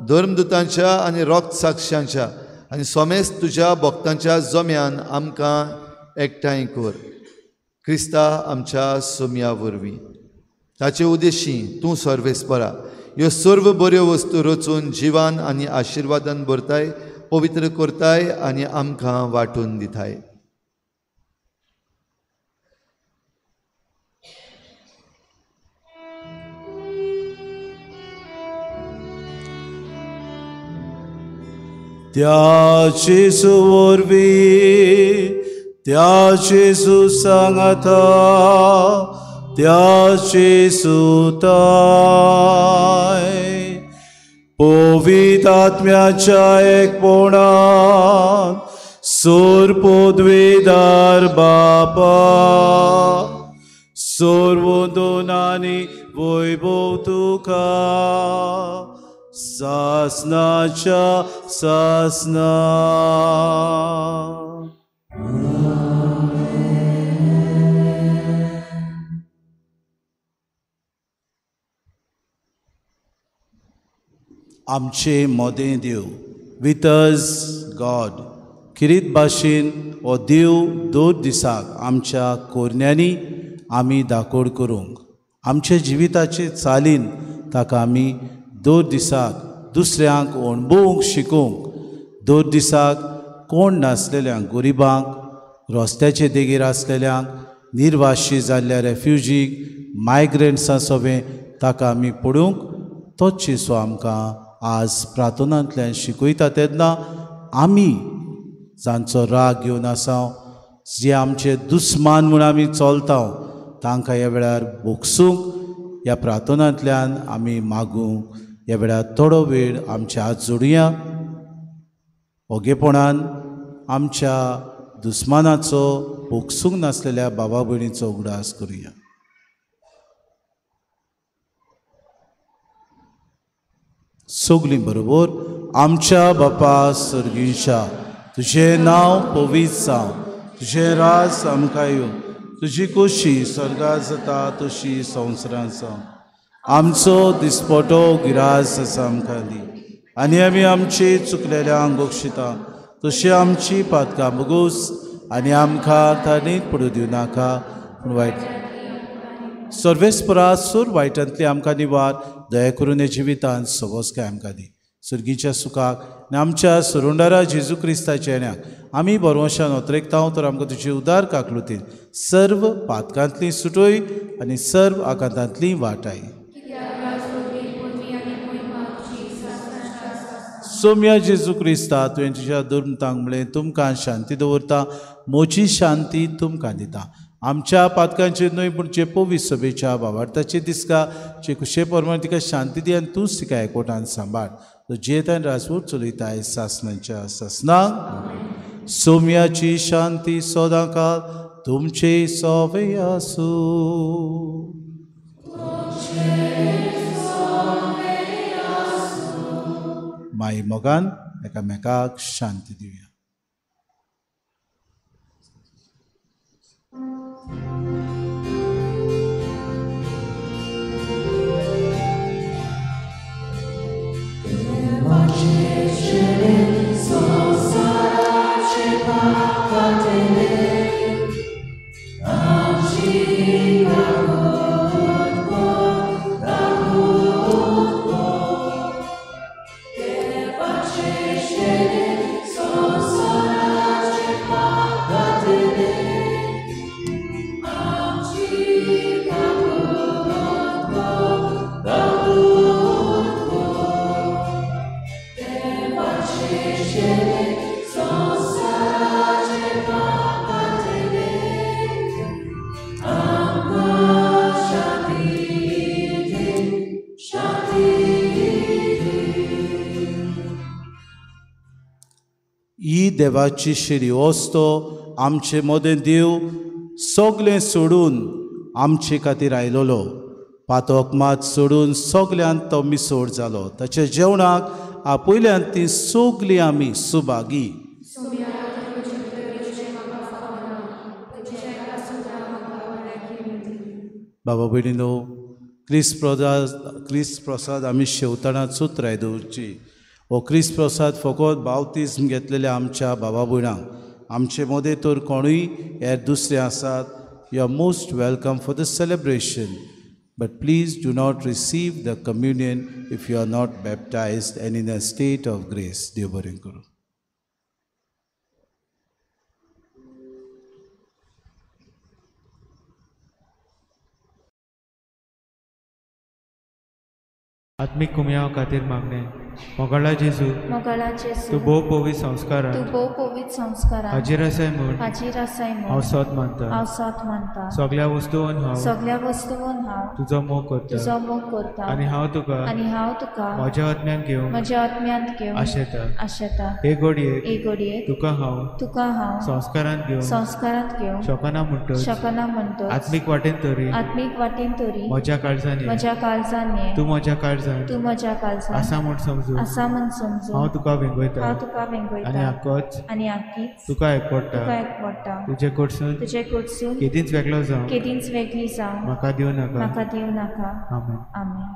धर्मदुतांच्या आनी रोक्त साक्षांच्या आनी सोमेस्त तुज्या भक्तांच्या जम्यान आमकां एकठांय कर. क्रिस्ता आमच्या सोमया वरवीं. ताचे उद्देशी तूं सर्वेस्परा ह्यो सर्व बऱ्यो वस्तू रचून जिवान आनी आशिर्वादान भरताय, पवित्र करताय आनी आमकां वांटून दिताय. त्या जेजू वरवीं, त्या जेजू सांगाता, त्या जेजू ताय पवित्र आत्म्याच्या एकपणान सोर पदवेदार बापा सर्व आनी वैभव तुका सासनाच्या सासना. आमचे मोदें देव, विथ अस गॉड, किरीत भाशेन हो देव दर दिसाक आमच्या कोरण्यांनी आमी दाकोड करूंक आमच्या जिविताचे चालीन ताका आमी दर दिसाक दुसऱ्यांक अणभवूंक शिकोवंक दर दिसाक कोण नासलेल्यांक गरिबांक रस्त्याचे देगेर आसलेल्यांक निर्वाशी जाल्ल्या रेफ्युजीक मायग्रंट्सां सोबें ताका आमी पडूंक तोच जेजू आमकां आज प्रार्थनांतल्यान शिकयता. तेन्ना आमी जांचो राग घेवन आसा जे आमचे दुस्मान म्हूण आमी चलता तांकां ह्या वेळार भोगसूंक ह्या प्रार्थनांतल्यान आमी मागूंक ह्या वेळार थोडो वेळ आमचे हात जोडुया. ओगेपणान आमच्या दुस्मानाचो भोगसूंक नासलेल्या बाबा भयणीचो उगडास करुया. सगळीं बरोबर आमच्या बापा सर्गीच्या तुजें नांव पवित्र जावं, तुजें राज आमकां येवं, तुजी खोशी स्वर्गात जाता तशी संवसारांत जावं. आमचो दिसपटो गिरास आसा आमकां दी आनी आमी आमची चुकलेल्यांक बक्षिता तशी आमची पातकां बगूस आनी आमकां ताणें पडूं दिवं नाका पूण वायट सर्वेस्परा सूर वायटांतली आमकां निवार दया करून ह्या जिवितांत सवस्काय आमकां दी. सर्गीच्या सुखाक आनी आमच्या सुरुंडारा जेजू क्रिस्ताच्या येण्याक आमी बरोवशान ओतरेकता तर आमकां तुजी उदार काकलुतीन सर्व पातकांतली सुटोय आनी सर्व आकांतांतली वाटाय. सोम्या जेजू क्रिस्ता तुवें तुज्या दुर्मतांक म्हणलें तुमकां शांती दवरता, म्हजी शांती तुमकां दिता. आमच्या पातकांचेर न्हय पूण जे पवित्र सभेच्या बाबार्थाचे दिसका जे कुशे प्रमाण तिका शांती दी आनी तूंच तिका एकवटान सांबाळ. तो जियेतान राजवट चलयताय सासनाच्या सासनाक. सोम्याची शांती सदांकाळ तुमचे सोवे आसूं. माई मोगान एकामेकाक शांती दिवया. ही देवाची शिरी वस्तो आमचे मदें देव सगळें सोडून आमचे खातीर आयलोलो. पातक मात सोडून सगल्यांत तो मिसोड जालो. ताच्या जेवणाक आपयल्यान ती सगळीं आमी सुभागी. बाबा भयणीनो, क्रिस्त प्रसाद आमी शेवतना सुत्राय दवरची. हो क्रिस्त प्रसाद फकत बावतिज्म घेतलेल्या आमच्या बाबा भयणांक. आमचे मदें तर कोणूय हेर दुसरे आसात, you are most welcome for the celebration, but please do not receive the communion if you are not baptized and in a state of grace. देव बरें करूं. आत्मीक कुमयाव खातीर मागणें. मोगाळा जेजू, तूं भोव पवित्र संस्कारान हाजीर आसाय म्हूण हांव सोद मानता. सगळ्या वस्तून हांव तुजो मोग करता आनी हांव तुका म्हज्या आत्म्यान घेवंक आशेता. हे घडयेक तुका हांव संस्कारांत घेवंक शकना म्हणटच आत्मीक वाटेन तरी म्हज्या काळजान ये, तूं म्हज्या काळजान आसा म्हूण समजून हांव तुका वेंगयता आनी आक्कीच तुका एकवटा. तुजे कडसून केदींच वेगळो जावं म्हाका दिवं नाका. आमेन. आमेन.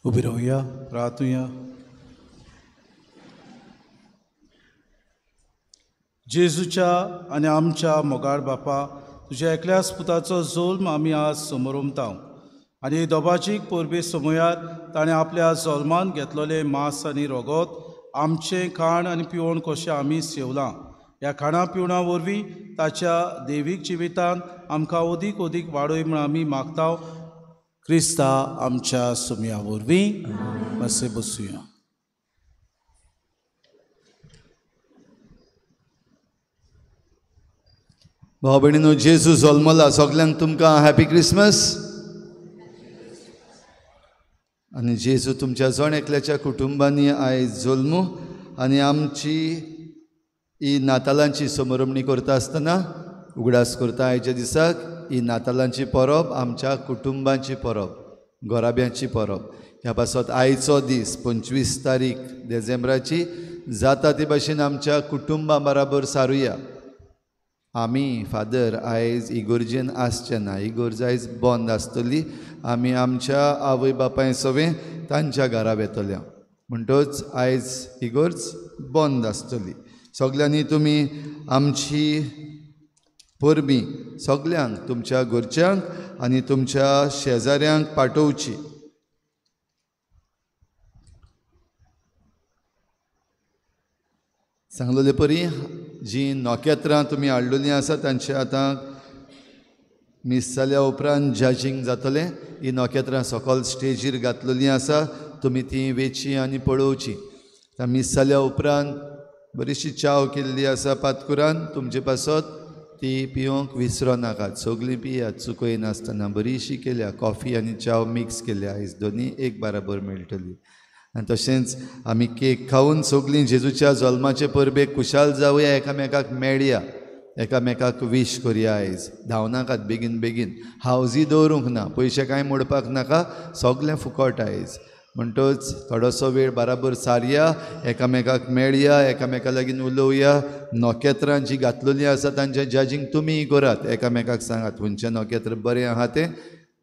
उबी रावया, रातुया. जेजूच्या आनी आमच्या मोगाळ बापा, तुज्या एकल्याच पुताचो जोल्म आमी आज समोरमता आनी दोबाजीक परबे समयार ताणें आपल्या जोल्मान घेतलेलें मांस आनी रोगोत आमचें खाण आनी पिवण कशें आमी सेवलां. ह्या खाणा पिवणा वरवीं ताच्या देवीक जिवितान आमकां अदीक अदीक वाडय म्हूण आमी मागता. क्रिस्ता आमच्या सुमया वरवीं. मातशें बसुया. भाव भयणीनो, जेजू जल्मला. सगल्यांक तुमकां हॅपी क्रिसमस. आनी जेजू तुमच्या जण एकल्याच्या कुटुंबांनी आयज जल्मू आनी आमची ही नातालांची समरमणी करता आसतना उगडास करता आयच्या दिसाक ही नातालांची परब आमच्या कुटुंबांची परब, घराब्यांची परब. ह्या पासत आयचो दीस 25 तारीख डिसेंबराची जाता ते भाशेन आमच्या कुटुंबा बराबर सारुया. आमी फादर आयज इगोर्जेन आसचे ना, इगोर्ज आयज बंद आसतली. आमी आमच्या आवय बापाय सवें तांच्या घरा वेतल्या, म्हणटच आयज इगोर्ज बंद आसतली. सगल्यांनी तुमी आमची परबी सगल्यांक, तुमच्या घरच्यांक आनी तुमच्या शेजाऱ्यांक पाठोवची. सांगलेले परी जी नखेत्रां तुमी हाडलेलीं आसा तांचे आतां मीस जाल्या उपरांत जजींग जातलें. ही नखेत्रां सकयल स्टेजीर घातलेलीं आसा, तुमी तीं वेची आनी पळोवची. आतां मीस जाल्या उपरांत बरीशी च्याव केल्ली आसा पातकुरान, तुमचे पासत ती पिवंक विसरो नाकात. सगळीं पियात चुकयनासतना. बरीशी केल्या, कॉफी आनी च्याव मिक्स केल्या आयज, दोनी एक बराबर मेळटली. आनी तशेंच आमी केक खावन सगळीं जेजूच्या जल्माचे परबेक खुशाल जावया, एकामेकाक मेळया, एकामेकाक वीश करया. आयज धांवनाकात बेगीन बेगीन, हावजी दवरूंक ना, पयशे कांय मोडपाक नाका, सगळें फुकट आयज. म्हणटच थोडोसो वेळ बराबर सारया, एकामेकाक मेळया, एकामेका लागीं उलोवया. नखेत्रां जीं घातलेलीं आसा तांचें जजींग तुमी करात, एकामेकाक सांगात खंयचें नखेत्र बरें आहा तें.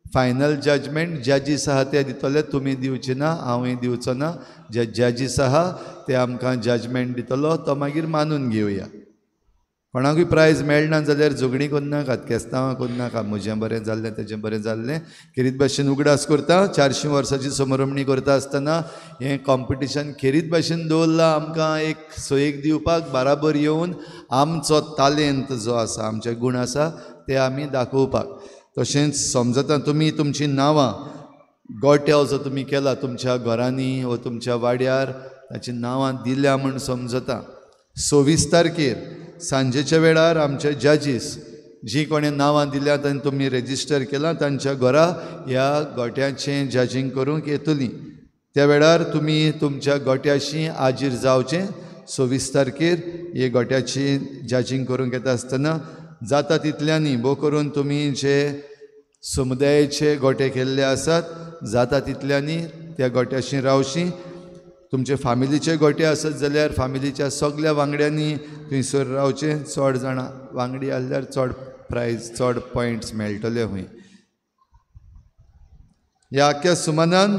फायनल जजमेंट जजीस आहा ते दितले, तुमी दिवचे ना, हांवूय दिवचो ना. जे जजीस आहा ते आमकां जजमेंट दितलो, तो मागीर मानून घेवया. कोणाकूय प्रायज मेळना जाल्यार झगडीं करनाकात, केस्तांवां करनाका, म्हजें बरें जाल्लें तेजें बरें जाल्लें. खेरीत भाशेन उगडास करता, 400 वर्सांची समरमणी करता आसतना हें कॉम्पिटिशन खेरीत भाशेन दवरलां आमकां एक सोयीक दिवपाक, बराबर येवन आमचो तालेंत जो आसा, आमचे गूण आसा ते आमी दाखोवपाक. तशेंच समजता तुमी तुमचीं नांवां गोट्याव जो तुमी केला तुमच्या घरांनी वा तुमच्या वाड्यार ताचीं नांवां दिल्या म्हूण समजता. 26 तारखेर सांजेच्या वेळार आमचे जजीस जी कोणें नांवां दिल्यात आनी तुमी रेजिस्टर केलां तांच्या घरा ह्या गोट्याचें जजींग करूंक येतलीं. त्या वेळार तुमी तुमच्या गोट्याशी आजीर जावचें. 26 तारखेर हे गोट्याची जजींग करूंक येता आसतना जाता तितल्यांनी भोव करून तुमी जे समुदायाचे गोटे केल्ले आसात जाता तितल्यांनी त्या गोट्याशी रावशी. तुमचे फामिलीचे गोटे आसत जाल्यार फामिलीच्या सगल्या वांगड्यांनी थंयसर रावचें. चड जाणां वांगडी आसल्यार चड प्रायज, चड पॉयंट्स मेळटले. हूंय ह्या आख्ख्या सुमानान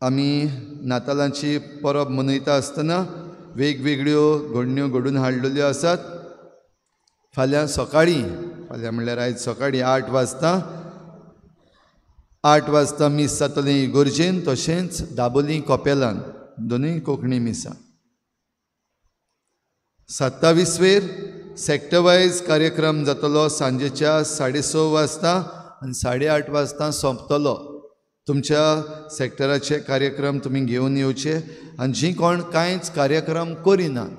आमी नातालांची परब मनयता आसतना वेगवेगळ्यो घडण्यो घडून हाडलेल्यो आसात. फाल्यां सकाळीं, फाल्यां म्हणल्यार आयज सकाळीं 8 वाजता, 8 वाजता मीस जातलें इगोर्जेन, तशेंच दाबोली कपेलान, दोनूय कोंकणी मिसां. 27 वेर सेक्टर वायज कार्यक्रम जातलो सांजेच्या 6:30 वाजता आनी 8:30 वाजता सोंपतलो. तुमच्या सेक्टराचे कार्यक्रम तुमी घेवन येवचे आनी जीं कोण कांयच कार्यक्रम करिनात,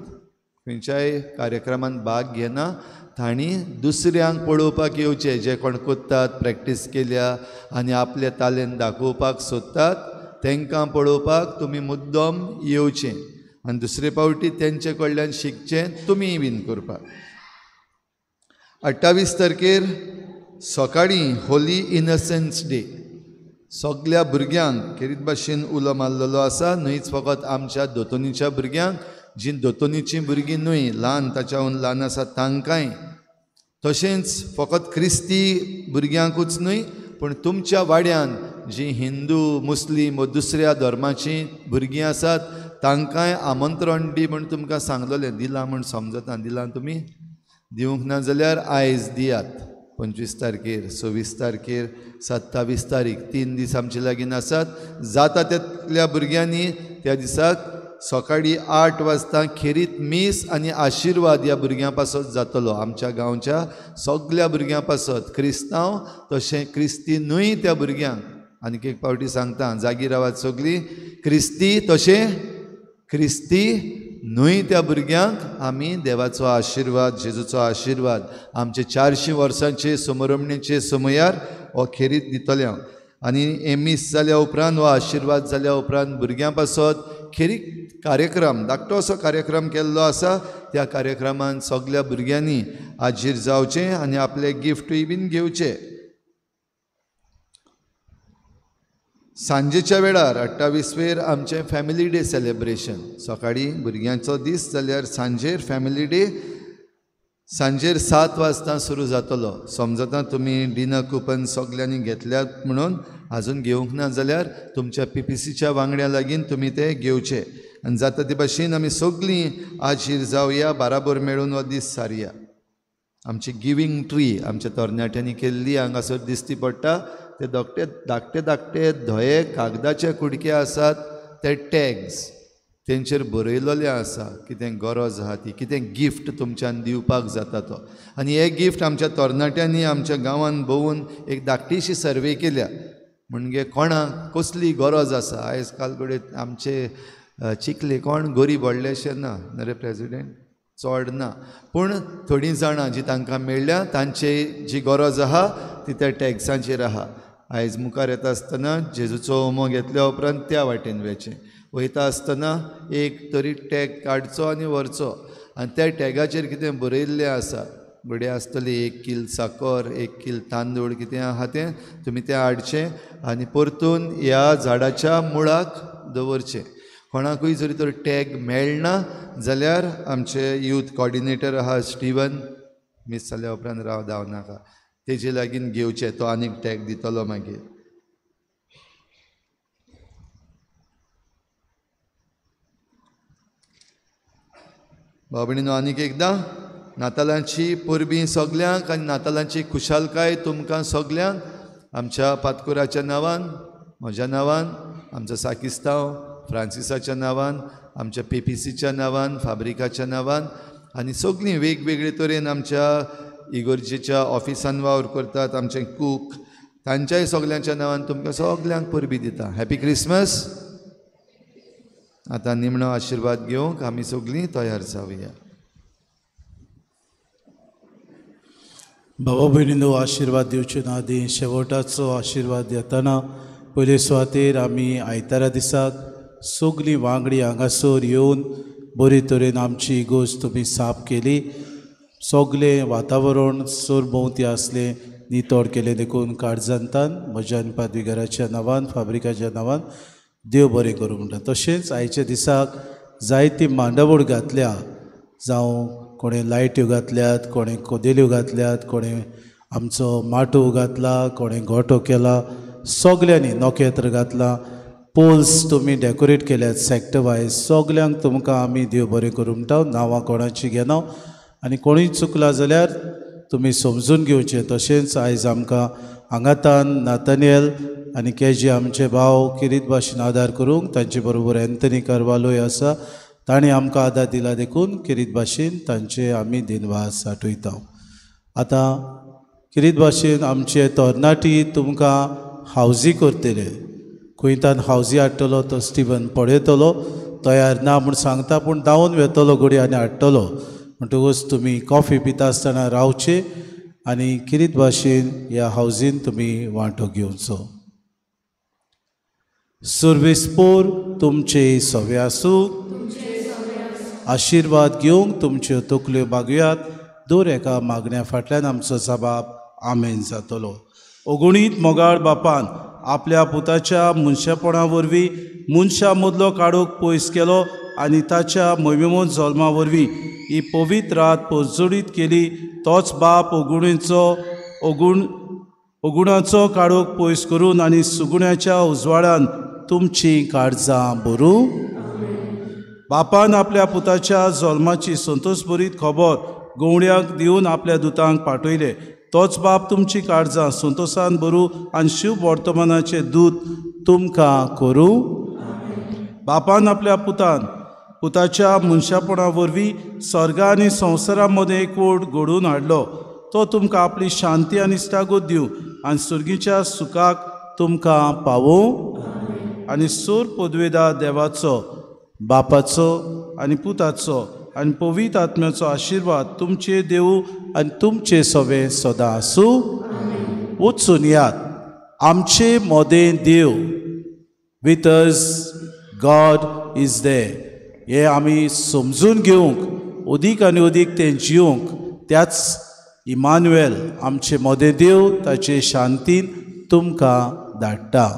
खंयच्याय कार्यक्रमान भाग घेना, तांणी दुसऱ्यांक पळोवपाक येवचें. जे कोण करतात, प्रॅक्टीस केल्या आनी आपले तालेंत दाखोवपाक सोदतात तांकां पळोवपाक तुमी मुद्दम येवचें आनी दुसरे पावटी तेंचे कडल्यान शिकचें तुमीय बीन करपाक. 28 तारखेर सकाळीं होली इनोसन्स डे सगल्या भुरग्यांक खेरीत भाशेन उलो मारलेलो आसा. न्हयच फकत आमच्या दोतोनीच्या भुरग्यांक, जीं दोतोनीचीं भुरगीं न्हय, ल्हान ताच्याहून ल्हान आसा तांकांय, तशेंच फकत क्रिस्ती भुरग्यांकूच न्हय पूण तुमच्या वाड्यान जीं हिंदू, मुस्लीम व दुसऱ्या धर्माचीं भुरगीं आसात तांकांय आमंत्रण दी म्हूण तुमकां सांगलेलें. दिलां म्हूण समजता, दिलां तुमी दिवंक ना जाल्यार आयज दियात. 25 तारखेर, 26 तारखेर, 27 तारीख, 3 दीस आमचे लागीं आसात. जाता तितल्या भुरग्यांनी त्या दिसाक सकाळीं 8 वाजता खेरीत मीस आनी आशिर्वाद ह्या भुरग्यां पासत जातलो. आमच्या गांवच्या सगल्या भुरग्यां पासत, क्रिस्तांव तशें क्रिस्ती न्हय त्या भुरग्यांक. आनीक एक पावटी सांगता, जागी रावात सगळीं, क्रिस्ती तशें क्रिस्ती न्हय त्या भुरग्यांक आमी देवाचो आशिर्वाद, जेजूचो आशिर्वाद आमचे 400 वर्सांचे समरमणेचे समयार हो खेरीत दितले हांव. आनी हे मीस जाल्या उपरांत हो आशिर्वाद जाल्या उपरांत भुरग्यां पासत खेरीत कार्यक्रम, धाकटो असो कार्यक्रम केल्लो आसा. त्या कार्यक्रमान सगल्या भुरग्यांनी हाजीर जावचें आनी आपले गिफ्टूय बीन घेवचे. सांजेच्या वेळार 28वेर आमचें फॅमिली डे सेलेब्रेशन. सकाळीं भुरग्यांचो दीस जाल्यार सांजेर फॅमिली डे सांजेर 7 वाजता सुरू जातलो. समजता तुमी डिनर कुपन सगल्यांनी घेतल्यात म्हणून, आजून घेवंक ना जाल्यार तुमच्या PPCच्या वांगड्या लागीं तुमी ते घेवचे. आनी जाता ते भाशेन आमी सगळीं हाजीर जावया, बाराबर मेळून हो दीस सारया. आमची गिवींग ट्री आमच्या तरणाट्यांनी केल्ली हांगासर दिसती पडटा. ते धाकटे धाकटे धाकटे धये कागदाचे कुडके आसात, ते टॅग्स तेंचेर बरयलेलें आसा कितें गरज आहा ती, कितें गिफ्ट तुमच्यान दिवपाक जाता तो. आनी हे गिफ्ट आमच्या तरणाट्यांनी आमच्या गांवांत भोंवून एक धाकटीशी सर्वे केल्या, म्हणजे कोणाक कसली गरज आसा. आयज काल कडेन आमचे चिखले कोण गरीब व्हडलेशें ना, न्हय रे प्रेजिडेंट, चड ना, पूण थोडीं जाणां जी तांकां मेळ्ळ्या तांची जी गरज आहा ती त्या टॅक्सांचेर आहा. आयज मुखार येता आसतना जेजूचो उमो घेतल्या उपरांत त्या वाटेन वचचें, वयता आसतना एक तरी टॅग काडचो आनी व्हरचो आनी त्या टॅगाचेर कितें बरयल्लें आसा, घडये आसतलें 1 कील साकर, 1 कील तांदूळ, कितें आहा तें तुमी तें हाडचें आनी परतून ह्या झाडाच्या मुळाक दवरचें. कोणाकूय जरी तर टॅग मेळना जाल्यार आमचे यूथ कॉर्डिनेटर आहा स्टिवन, मीस जाल्या उपरांत राव धांवनाका, तेजे लागीं घेवचें, तो आनीक टॅग दितलो मागीर. भाव भयणीनो, आनीक एकदां नातालांची परबीं सगल्यांक आनी नातालांची खुशालकाय तुमकां सगल्यांक आमच्या पातकुराच्या नांवान, म्हज्या नांवान, आमचो साकिस्तांव फ्रांसिसाच्या नांवान, आमच्या PPCच्या नांवान, फाब्रिकाच्या नांवान आनी सगळीं वेगवेगळे तरेन आमच्या इगोर्जेच्या ऑफिसान वावर करतात आमचे कूक, तांच्याय सगल्यांच्या नांवान तुमकां सगल्यांक परबीं दिता. Happy Christmas. आतां निमणो आशिर्वाद घेवंक आमी सगळीं तयार जावया. बाबा भयणीनो, आशिर्वाद दिवचे ना आदी शेवटाचो आशिर्वाद दितना पयले सुवातेर आमी आयतारा दिसाक सगळीं वांगडी हांगासर येवन बरे तरेन आमची इगोर्ज तुमी साफ केली, सगळें वातावरण सरभोंवती आसलें नितळ केलें देखून काळजांतान म्हज्या आनी पादवीगाराच्या नांवान, फाब्रिकाच्या नांवान देव बरें करूं म्हणटा. तशेंच आयच्या दिसाक जायती मांडावळ घातल्या, जावं कोणें लायट्यो घातल्यात, कोणें कोदेल्यो घातल्यात, कोणें आमचो माटोव घातला, कोणें गोठो केला, सगल्यांनी नखेत्र घातलां, पोल्स तुमी डेकोरेट केल्यात सॅक्टर वायज, सगल्यांक तुमकां आमी देव बरें करूं म्हणटा. नांवां कोणाची घेना आनी कोणूय चुकला जाल्यार तुमी समजून घेवचें. तशेंच आयज आमकां हांगातान नातानियल आनी केजी आमचे भाव किरीत भाशेन आदार करूंक, तांचे बरोबर एंथनी कार्वालोय आसा, तांणी आमकां आदार दिला देखून किरीत भाशेन तांचे आमी दिनवास आठयता. आतां किरीत भाशेन आमचे तरणाटी तुमकां हावजी करतले, खंयतान हावजी हाडटलो तो स्टिवन पळयतलो, तयार ना म्हूण सांगता पूण धांवून वेतलो घडये आनी हाडटलो. म्हणटकूच तुमी कॉफी पिता आसतना रावचे आनी किरीत भाशेन ह्या हावजीन तुमी वांटो घेवचो. सर्वेस्पोर तुमचे सवे आसूं, आशिर्वाद घेवंक तुमच्यो तकल्यो बागयात. दर एका मागण्या फाटल्यान आमचो जबाब आमेन जातलो. अगुणीत मोगाळ बापान आपल्या पुताच्या मनशापणा वरवीं मनशां मदलो काडूक पयस केलो आनी ताच्या मोहिमेमोन जल्मा वरवीं ही पवित्र रात परजळीत केली. तोच बाप अगुणीचो अगुण अगुणाचो काळोख पयस करून आनी सुगुण्याच्या उजवाडान तुमचीं काळजां भरूं. बापान आपल्या पुताच्या जल्माची संतोषभरीत खबर गवळ्यांक दिवन आपल्या दुतांक पाठयले. तोच बाप तुमची काळजां संतोषान भरूं आनी शुभ वर्तमानाचे दूत तुमकां करूं. बापान आपल्या पुताच्या मनशापणा वरवीं स्वर्गा आनी संवसारा मदें एकवट घडोवन हाडलो. तो तुमकां आपली शांती आनी इश्टागत दिवं आनी सर्गीच्या सुखाक तुमकां पावोवं. आनी सोर पदवेदा देवाचो, बापाचो आनी पुताचो आनी पवित्र आत्म्याचो आशिर्वाद तुमचे देवू आनी तुमचे सवे सदां आसूं. वचून यात, आमचे मोदें देव, with us God is there. हें आमी समजून घेवंक अदीक आनी अदीक तें जिवंक त्याच इमानुएल आमचे मोदें देव ताचे शांतीन तुमकां धाडटा.